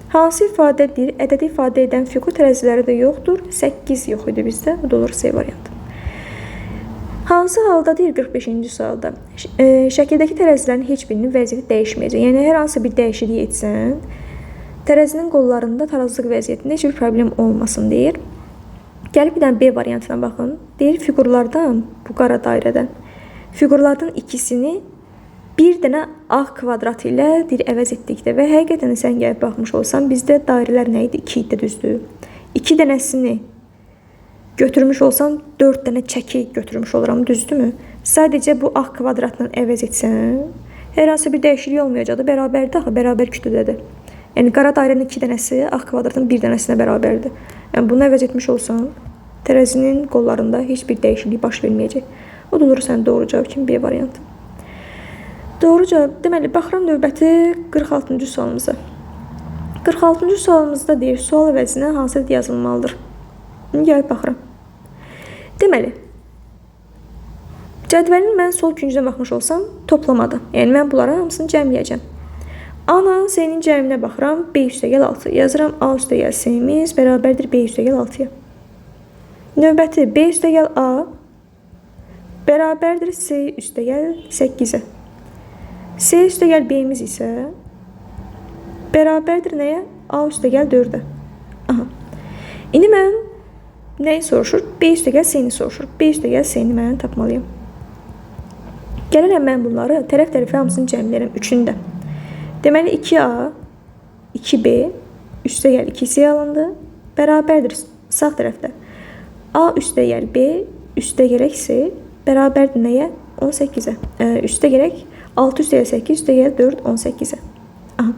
Hansı ifadə deyir? Ədədi ifadə edən fiqur tərəziləri də yoxdur. 8 yox idi bizdə. Bu da olur C variantı. Hansı halda deyir 45-ci sualda? Şəkildəki tərəzilərin heç birinin vəziyyəti dəyişməyəcək. Yəni, hər hansı bir dəyişiklik etsən, tərəzinin qollarında tarazlıq vəziyyətində heç bir problem olmasın deyir. Gəlib bir dənə B variantına baxın. Deyir, fiqurlardan, bu qara dairədən, fiqurlardan ikisini bir dənə ağ kvadrat ilə deyir, əvəz etdikdə və həqiqətən də sən gəlib baxmış olsan, bizdə dairələr nə idi? 2 idi, düzdür. 2 dənəsini götürmüş olsam, 4 dənə çəki götürmüş oluram, düzdürmü? Sadəcə bu ağ kvadratla əvəz etsən, hər hansı bir dəyişiklik olmayacaqdır. Bərabərdir axı, bərabər kütlədədir. Yəni, qara dairənin 2 dənəsi ağ kvadratın 1 dənəsinə bərabərdir. Yəni, bunu əvəz etmiş olsan, tərəzinin qollarında heç bir dəyişiklik baş verməyəcək. O da olur sən doğru cavab kimi B variantı. Doğru cavab, deməli, baxıram növbəti 46-cı sualımıza. 46-cı sualımızda deyir, sual əvəzinə hansı ədəd yazılmalıdır? Gəlib baxıram. Deməli, cədvəlin mən sol küncünə baxmış olsam, toplamadı. Yəni, mən bunların hamısını cəmləyəcəm. A-la C-nin cəminə baxıram, B üstəgəl 6. Yazıram, A üstəgəl C-miz bərabərdir B üstəgəl 6-ya. Növbəti B üstəgəl A bərabərdir C üstəgəl 8-ə. C üstəgəl B-miz isə bərabərdir nəyə? A üstəgəl 4-ə. Aha. İndi mən nəyi soruşur? B üstəgəl C-ni soruşur. B üstəgəl C-ni mən tapmalıyam. Gəlirəm mən bunları tərəf-tərəfə hamısını cəmləyirəm. Üçünü də. Deməli, 2A, 2B, üstəgəl 2C alındı. Bərabərdir sağ tərəfdə. A üstəgəl B, üstəgələk C, bərabərdir nəyə? 18-ə. Üstəgələk 6 üstəgəl 8, üstəgəl 4, 18-ə. Aha.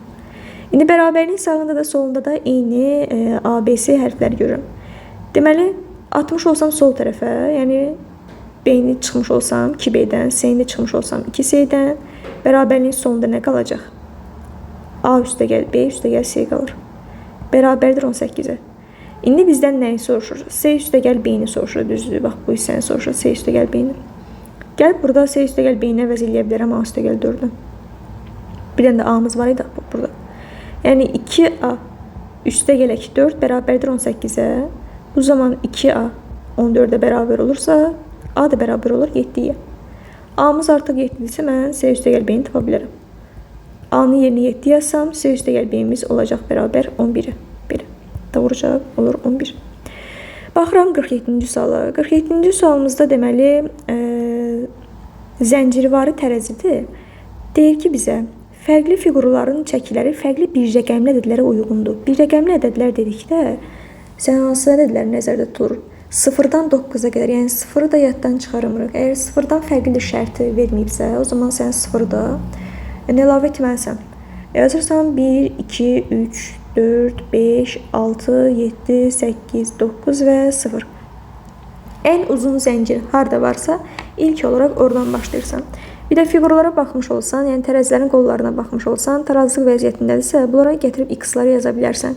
İndi bərabərliyin sağında da solunda da eyni A, B, C hərfləri görürəm. Deməli, 60 olsam sol tərəfə, yəni B-ni çıxmış olsam 2B-dən, C-ni çıxmış olsam 2C-dən, bərabərliyin sonunda nə qalacaq? A üstəgəl B üstəgəl C qalır. Bərabərdir 18-ə. İndi bizdən nəyi soruşur? C üstəgəl B-ni soruşur, düzdür. Bax, bu hissəni soruşur, C üstəgəl B-ni. Gəlib burada C üstəgəl B-ni əvəz eləyə bilərəm A üstəgəl 4-dən. Bir dənə də A-mız var idi burada. Yəni, 2A üstəgələk 4 bərabərdir 18-ə. Bu zaman 2A 14-ə bərabər olursa, A da bərabər olur 7-yə. A-mız artıq 7-dirsə, mən C üstəgəl B-ni tapa bilərəm. A-nın yerinə 7 yazsam, C üstəgəl B-miz olacaq bərabər 11-ə. Belə. Doğru cavab olur 11. Baxıram 47-ci suala. 47-ci sualımızda deməli, zəncirvari tərəzidir. Deyir ki, bizə fərqli fiqurların çəkiləri fərqli bir rəqəmli ədədlərə uyğundur. Bir rəqəmli ədədlər dedikdə, sən hansı ədədləri nəzərdə tutur? 0-dan 9-a qədər, yəni 0-ı da yaddan çıxarmırıq. Əgər 0-dan fərqlidir şərti verməyibsə, o zaman sən 0-ı da əlavə etməlisən. Yazırsan 1, 2, 3, 4, 5, 6, 7, 8, 9 və 0. Ən uzun zəncir harda varsa, ilk olaraq oradan başlayırsan. Bir də fiqurlara baxmış olsan, yəni tərəzilərin qollarına baxmış olsan, tarazlıq vəziyyətindədirsə, bunlara gətirib x-ları yaza bilərsən.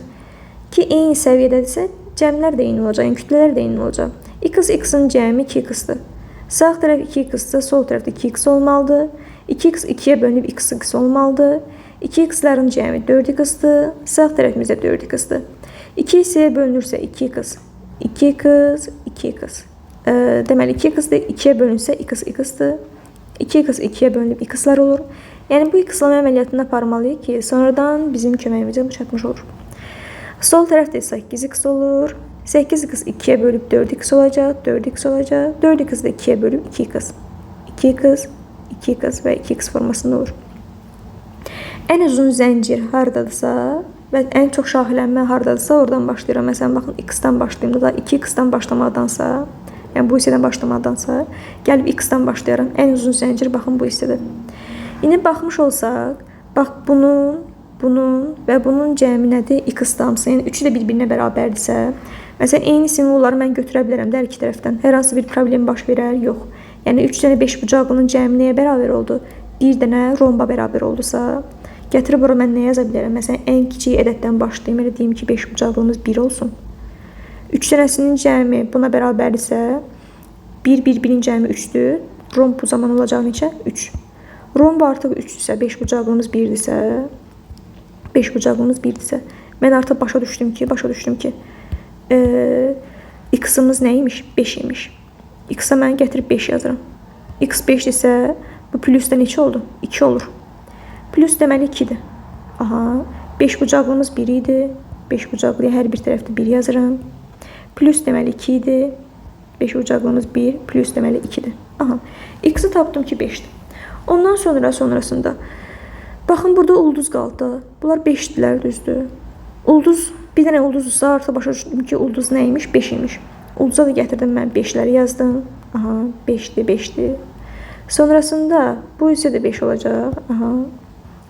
Ki, eyni səviyyədədirsə, cəmlər də eyni olacaq, yəni kütlələr də eyni olacaq. X, x-in cəmi 2x-dir. Sağ tərəf 2x-dir, sol tərəfdə 2x olmalıdır. 2x 2-yə bölünüb x, x olmalıdır. 2x-lərin cəmi 4x-dir. Sağ tərəfimizdə 4x-dir. 2 hissəyə bölünürsə 2x, 2x, 2x. Deməli, 2x də 2-yə bölünsə x, x-dir. 2x 2-yə bölünüb x-lar olur. Yəni, bu x-lama əməliyyatını aparmalıyıq ki, sonradan bizim köməyimizə bu çatmış olur. Sol tərəfdə 8x olur. 8x 2-yə bölüb 4x olacaq, 4x olacaq. 4x də 2-yə bölüb 2x. 2x, 2x və 2x formasında olur. Ən uzun zəncir hardadırsa və ən çox şaxələnmə hardadırsa, oradan başlayıram. Məsələn, baxın, x-dan başlayım da, 2x-dan başlamaqdansa, yəni bu hissədən başlamaqdansa, gəlib x-dan başlayaram. Ən uzun zəncir, baxın, bu hissədə. İndi baxmış olsaq, bax, bunun, bunun və bunun cəmi nədir? X-da hamısı. Yəni, üçü də bir-birinə bərabərdirsə, məsələn, eyni simvolları mən götürə bilərəm də hər iki tərəfdən. Hər hansı bir problem baş verər? Yox. Yəni, 3 dənə 5 bucaqlının cəmi nəyə bərabər oldu? 1 dənə romba bərabər oldusa, gətirib ora mən nə yaza bilərəm? Məsələn, ən kiçik ədəddən başlayayım. Elə deyim ki, 5 bucaqlımız 1 olsun. 3 dənəsinin cəmi buna bərabərdirsə, 1, 1, 1-in cəmi 3-dür. Romb bu zaman olacaq neçə? 3. Romb artıq 3-dürsə, 5 bucaqlımız 1-dirsə, 5 bucaqlımız 1-dirsə, mən artıq başa düşdüm ki, x-imiz nə imiş? 5 imiş. X-a mən gətirib 5 yazıram. X 5-dirsə, bu plus da neçə oldu? 2 olur. Plus deməli 2-dir. Aha, 5 bucaqlımız 1 idi. 5 bucaqlıya hər bir tərəfdə 1 yazıram. Plus deməli 2 idi. 5 bucaqlımız 1, plus deməli 2-dir. Aha, x-i tapdım ki 5-dir. Ondan sonra, sonrasında, baxın, burada ulduz qaldı. Bunlar 5-dilər, düzdür. Ulduz, bir dənə ulduzsa, artıq başa düşdüm ki, ulduz nə imiş? 5 imiş. Ulduza da gətirdim mən 5-ləri yazdım. Aha, 5-dir, 5-dir. Sonrasında bu hissə də 5 olacaq. Aha.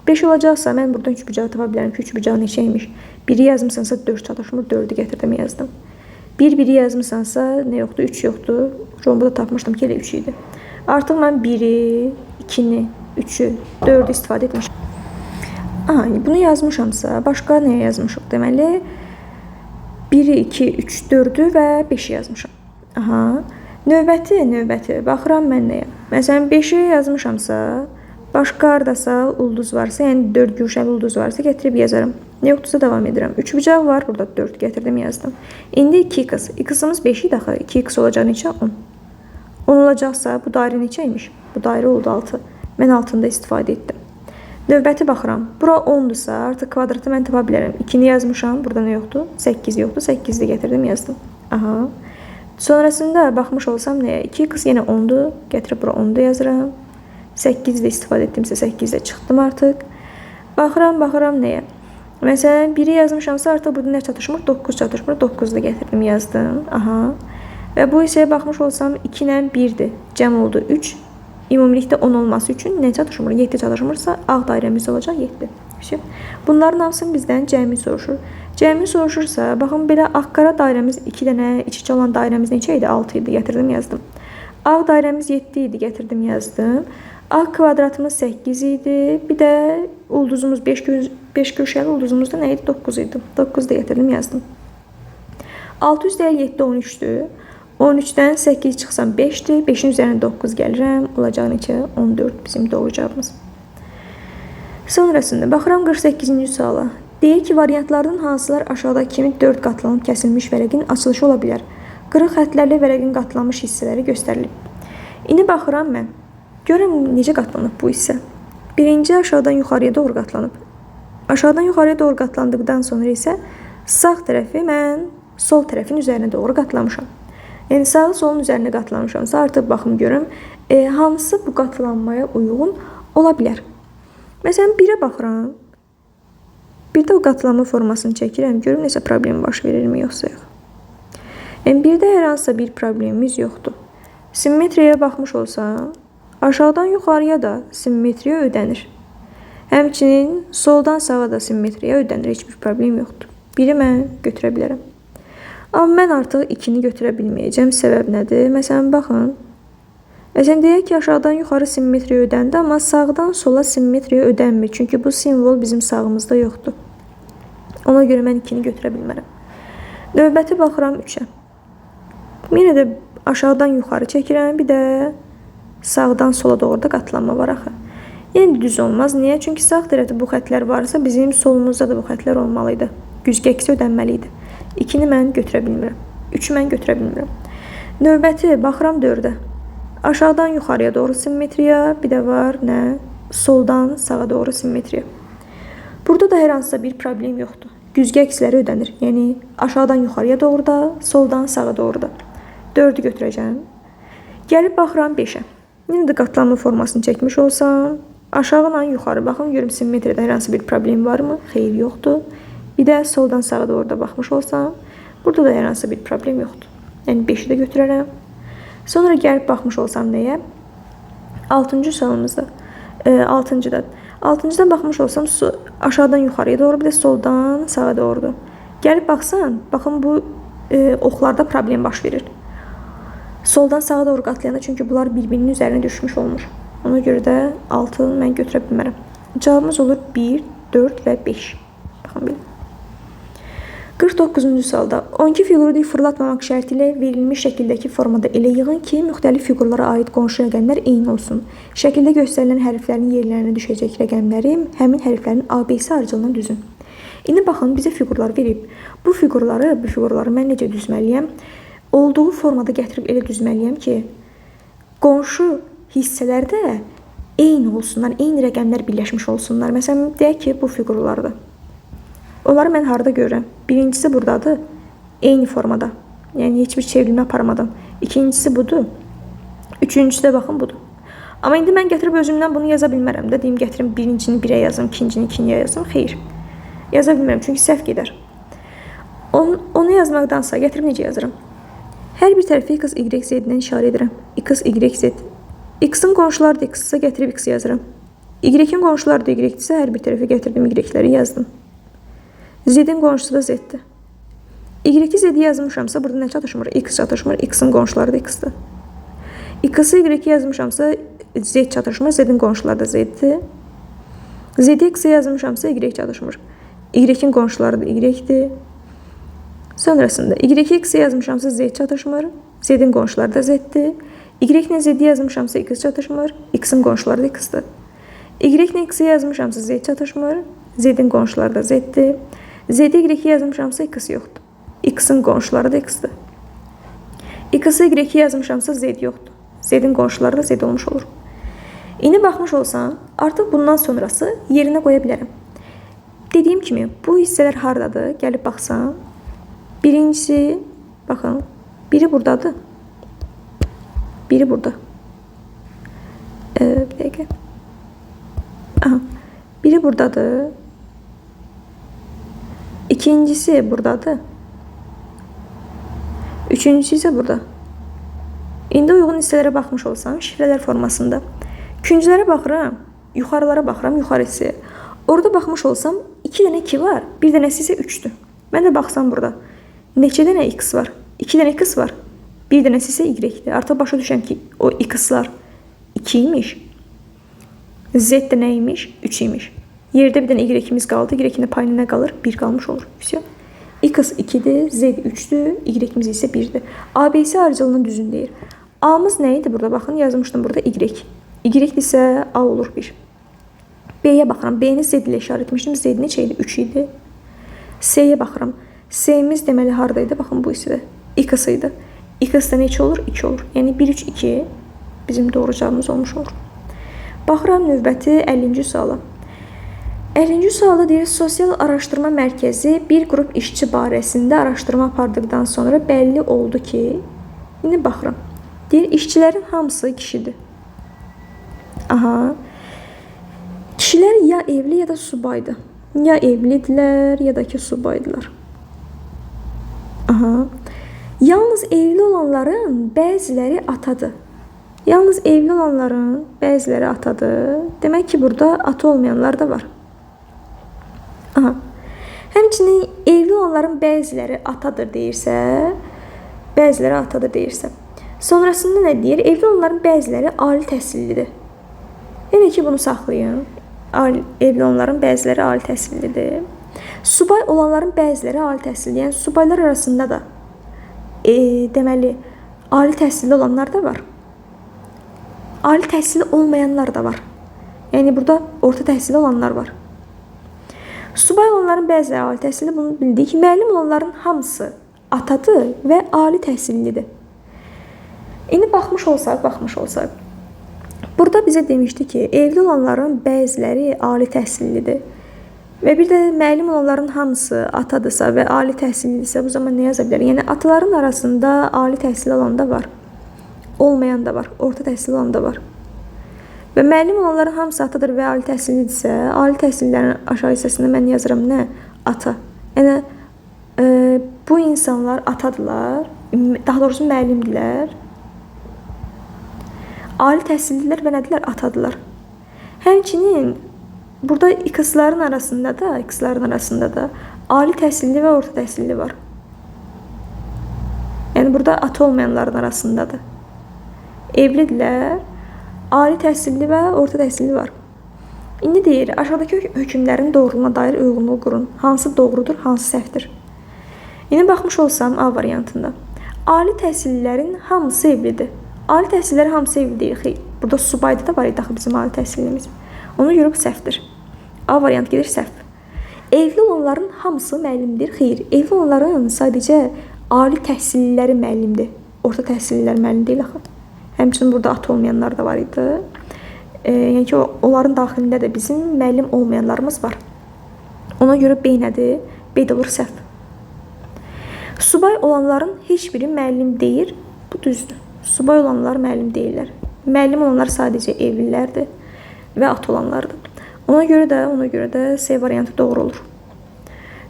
5 olacaqsa, mən buradan 3 bucağı tapa bilərəm ki, 3 bucağı neçə imiş? 1-i yazmısansa 4 çatışmır, 4-ü gətirdim, yazdım. 1, 1-i yazmısansa, nə yoxdur? 3 yoxdur. Rombu da tapmışdım ki, elə 3 idi. Artıq mən 1-i, 2-ni, 3-ü, 4-ü istifadə etmişim. Aha, bunu yazmışamsa, başqa nəyə yazmışıq? Deməli, 1-i, 2, 3, 4-ü və 5-i yazmışam. Aha, növbəti, baxıram mən nəyə? Məsələn, 5-i yazmışamsa, başqa haradasa ulduz varsa, yəni 4 güşəli ulduz varsa, gətirib yazaram. Nə yoxdursa davam edirəm. 3 bucaq var, burada 4 gətirdim, yazdım. İndi 2x. X-imiz 5 idi axı. 2x olacaq neçə? 10. 10 olacaqsa, bu dairə neçə imiş? Bu dairə oldu 6. Mən altında istifadə etdim. Növbəti baxıram. Bura 10-dursa, artıq kvadratı mən tapa bilərəm. 2-ni yazmışam, burada nə yoxdur? 8 yoxdur. 8-i də gətirdim, yazdım. Aha. Sonrasında baxmış olsam nəyə? 2x yenə 10-dur. Gətirib bura 10-dur yazıram. 8-i də istifadə etdimsə, 8-də çıxdım artıq. Baxıram nəyə? Məsələn, 1-i yazmışamsa, artıq burada nə çatışmır? 9 çatışmır. 9-u da gətirdim, yazdım. Aha. Və bu hissəyə baxmış olsam, 2 ilə 1-dir. Cəm oldu 3. Ümumilikdə 10 olması üçün nə çatışmır? 7 çatışmırsa, ağ dairəmiz olacaq 7. Bunların hamısını bizdən cəmi soruşur. Cəmi soruşursa, baxın, belə ağ-qara dairəmiz 2 dənə iç-içə olan dairəmiz neçə idi? 6 idi. Gətirdim, yazdım. Ağ dairəmiz 7 idi. Gətirdim, yazdım. Ağ kvadratımız 8 idi. Bir də ulduzumuz 5 güşəli ulduzumuz da nə idi? 9 idi. 9 da gətirdim, yazdım. 6 üstəlik 7, 13-dür. 13-dən 8 çıxsam 5-dir. 5-in üzərinə 9 gəlirəm. Olacaq neçə? 14 bizim doğru cavabımız. Sonrasında baxıram 48-ci suala. Deyir ki, variantlardan hansılar aşağıdakı kimi 4 qatlanıb kəsilmiş vərəqin açılışı ola bilər. Qırıq xətlərlə vərəqin qatlanmış hissələri göstərilib. İndi baxıram mən. Görüm necə qatlanıb bu hissə. Birinci aşağıdan yuxarıya doğru qatlanıb. Aşağıdan yuxarıya doğru qatlandıqdan sonra isə sağ tərəfi mən Sol tərəfin üzərinə doğru qatlamışam. Yəni sağı solun üzərinə qatlamışamsa, artıq baxım görüm, hansı bu qatlanmaya uyğun ola bilər. Məsələn, 1-ə baxıram. Bir də o qatlanma formasını çəkirəm. Görüm nəsə problem baş verirmi, yoxsa yox. Yəni 1-də hər hansısa bir problemimiz yoxdur. Simmetriyaya baxmış olsam, aşağıdan yuxarıya da simmetriya ödənir. Həmçinin soldan sağa da simmetriya ödənir. Heç bir problem yoxdur. 1-i mən götürə bilərəm. Amma mən artıq 2-ni götürə bilməyəcəm. Səbəb nədir? Məsələn, baxın. Məsələn, deyək ki, aşağıdan yuxarı simmetriya ödəndi, amma sağdan sola simmetriya ödənmir. Çünki bu simvol bizim sağımızda yoxdur. Ona görə mən 2-ni götürə bilmərəm. Növbəti baxıram 3-ə. Yenə də aşağıdan yuxarı çəkirəm. Bir də sağdan sola doğru da qatlanma var axı. Yenə düz olmaz. Niyə? Çünki sağ tərəfdə bu xətlər varsa, bizim solumuzda da bu xətlər olmalı idi. Güzgü əksi ödənməli idi. 2-ni mən götürə bilmirəm. 3-ü mən götürə bilmirəm. Növbəti baxıram 4-ə. Aşağıdan yuxarıya doğru simmetriya, bir də var nə? Soldan sağa doğru simmetriya. Burada da hər hansısa bir problem yoxdur. Güzgü əksləri ödənir. Yəni aşağıdan yuxarıya doğru da, soldan sağa doğru da. 4-ü götürəcəm. Gəlib baxıram 5-ə. Yenə də qatlanma formasını çəkmiş olsam, aşağıdan yuxarı baxım, görüm simmetriyada hər hansı bir problem varmı? Xeyr, yoxdur. Bir də soldan sağa doğru da baxmış olsam, burada da hər hansı bir problem yoxdur. Yəni 5-i də götürərəm. Sonra gəlib baxmış olsam nəyə? 6-cı sualımızda, 6-cıda. 6-cıdan baxmış olsam aşağıdan yuxarıya doğru, bir də soldan sağa doğrudur. Gəlib baxsan, baxın bu oxlarda problem baş verir. Soldan sağa doğru qatlayanda, çünki bunlar bir-birinin üzərinə düşmüş olmur. Ona görə də 6-nı mən götürə bilmərəm. Cavabımız olur 1, 4 və 5. Baxın belə. 49-cu sualda 12 fiquru fırlatmamaq şərti ilə verilmiş şəkildəki formada elə yığın ki, müxtəlif fiqurlara aid qonşu rəqəmlər eyni olsun. Şəkildə göstərilən hərflərin yerlərinə düşəcək rəqəmləri həmin hərflərin ABC ardıcılığına düzün. İndi baxın, bizə fiqurlar verib. Bu fiqurları mən necə düzməliyəm? Olduğu formada gətirib elə düzməliyəm ki, qonşu hissələrdə eyni olsunlar, eyni rəqəmlər birləşmiş olsunlar. Məsələn, deyək ki, bu fiqurlarda. Onları mən harada görürəm? Birincisi buradadır, eyni formada. Yəni, heç bir çevrilmə aparmadan. İkincisi budur. Üçüncüsü də baxın budur. Amma indi mən gətirib özümdən bunu yaza bilmərəm də. Deyim, gətirim birincini 1-ə yazım, ikincini 2-yə yazım. Xeyr, yaza bilmərəm, çünki səhv gedər. Onu yazmaqdansa gətirib necə yazıram? Hər bir tərəfi x, y, z-dən işarə edirəm. X, y, z. X-in qonşuları da x-sə gətirib x yazıram. Y-in qonşuları da y-dirsə, hər bir tərəfə gətirdim y-ləri yazdım. Z-in qonşusu da z-dir. Y-i z-i yazmışamsa, burada nə çatışmır? X çatışmır. X-in qonşuları da x-dir. X-i y-i yazmışamsa, z çatışmır. Z-in qonşuları da z-dir. Z-i x-i yazmışamsa, y çatışmır. Y-in qonşuları da y-dir. Sonrasında y-i x-i yazmışamsa, z çatışmır. Z-in qonşuları da z-dir. Y-ilə z-i yazmışamsa, x çatışmır. X-in qonşuları da x-dir. Y-ilə x-i yazmışamsa, z çatışmır. Z-in qonşuları da z-dir. Z-i y-i yazmışamsa, x yoxdur. X-in qonşuları da x-dir. X-i y-i yazmışamsa, z yoxdur. Z-in qonşuları da z olmuş olur. İndi baxmış olsam, artıq bundan sonrası yerinə qoya bilərəm. Dediyim kimi, bu hissələr hardadır? Gəlib baxsam, birincisi, baxın, biri buradadır. Biri burada. Bir dəqiqə. Aha, biri buradadır. İkincisi buradadır. Üçüncüsü isə burada. İndi uyğun hissələrə baxmış olsam, şifrələr formasında. Künclərə baxıram, yuxarılara baxıram, yuxarı hissəyə. Orada baxmış olsam, 2 dənə 2 var, bir dənəsi isə 3-dür. Mən də baxsam burada, neçə dənə x var? 2 dənə x var, bir dənəsi isə y-dir. Artıq başa düşəm ki, o x-lar 2 imiş. Z də nə imiş? 3 imiş. Yerdə bir dənə y-imiz qaldı. Y-in payına nə qalır? 1 qalmış olur. Vəsiyo. X 2-dir, Z 3-dür, Y-imiz isə 1-dir. ABC ardıcılığının düzün deyir. A-mız nə idi burada? Baxın, yazmışdım burada Y. Y isə A olur 1. B-yə baxıram. B-ni Z ilə işarə etmişdim. Z neçə idi? 3 idi. S-yə baxıram. S-miz deməli haradaydı? Baxın, bu hissədə. X idi. X də neçə olur? 2 olur. Yəni 1, 3, 2 bizim doğru cavabımız olmuş olur. Baxıram növbəti 50-ci suala. 50-ci sualda deyir, Sosial Araşdırma Mərkəzi bir qrup işçi barəsində araşdırma apardıqdan sonra bəlli oldu ki, indi baxıram. Deyir, işçilərin hamısı kişidir. Aha. Kişilər ya evli ya da subaydır. Ya evlidirlər, ya da ki subaydılar. Aha. Yalnız evli olanların bəziləri atadır. Yalnız evli olanların bəziləri atadır. Demək ki, burada ata olmayanlar da var. Aha. Həmçinin evli olanların bəziləri atadır deyirsə, bəziləri atadır deyirsə. Sonrasında nə deyir? Evli olanların bəziləri ali təhsillidir. Elə ki, bunu saxlayın. Evli olanların bəziləri ali təhsillidir. Subay olanların bəziləri ali təhsillidir. Yəni, subaylar arasında da deməli, ali təhsilli olanlar da var. Ali təhsilli olmayanlar da var. Yəni, burada orta təhsilli olanlar var. Subay olanların bəziləri ali təhsilli, bunu bildik. Müəllim olanların hamısı atadır və ali təhsillidir. İndi baxmış olsaq. Burada bizə demişdi ki, evli olanların bəziləri ali təhsillidir. Və bir də müəllim olanların hamısı atadırsa və ali təhsillidirsə, bu zaman nə yaza bilər? Yəni, ataların arasında ali təhsilli olan da var, olmayan da var, orta təhsilli olan da var. Və müəllim olanların hamısı atadır və ali təhsillidirsə, ali təhsillilərin aşağı hissəsində mən yazıram nə? Ata. Yəni, bu insanlar atadırlar, daha doğrusu müəllimdirlər. Ali təhsillilər və nədirlər? Atadılar. Həmçinin burada X-ların arasında da ali təhsilli və orta təhsilli var. Yəni, burada ata olmayanların arasındadır. Evlidirlər, ali təhsilli və orta təhsilli var. İndi deyir, aşağıdakı hökmlərin doğruluğuna dair uyğunluğu qurun. Hansı doğrudur, hansı səhvdir? İndi baxmış olsam A variantında. Ali təhsillilərin hamısı evlidir. Ali təhsillilərin hamısı evli deyil. Xeyr, burada subayda da var idi axı bizim ali təhsillimiz. Ona görə bu səhvdir. A variantı gedir səhv. Evli olanların hamısı müəllimdir. Xeyr, evli olanların sadəcə ali təhsilliləri müəllimdir. Orta təhsillilər müəllim deyil axı. Həmçinin burada ata olmayanlar da var idi. Yəni ki, onların daxilində də bizim müəllim olmayanlarımız var. Ona görə B nədir? B də olur səhv. Subay olanların heç biri müəllim deyil. Bu düzdür. Subay olanlar müəllim deyirlər. Müəllim olanlar sadəcə evlilərdir və ata olanlardır. Ona görə də C variantı doğru olur.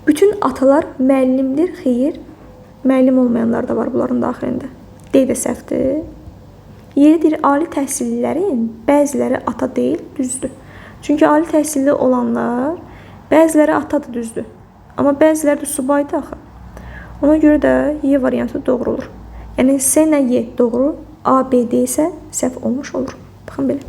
Bütün atalar müəllimdir. Xeyr, müəllim olmayanlar da var bunların daxilində. D də səhvdir. Y deyir, ali təhsillilərin bəziləri ata deyil, düzdür. Çünki ali təhsilli olanlar bəziləri atadır, düzdür. Amma bəziləri də subaydır axı. Ona görə də Y variantı doğru olur. Yəni, S ilə Y doğru, A, B, D isə səhv olmuş olur. Baxın belə.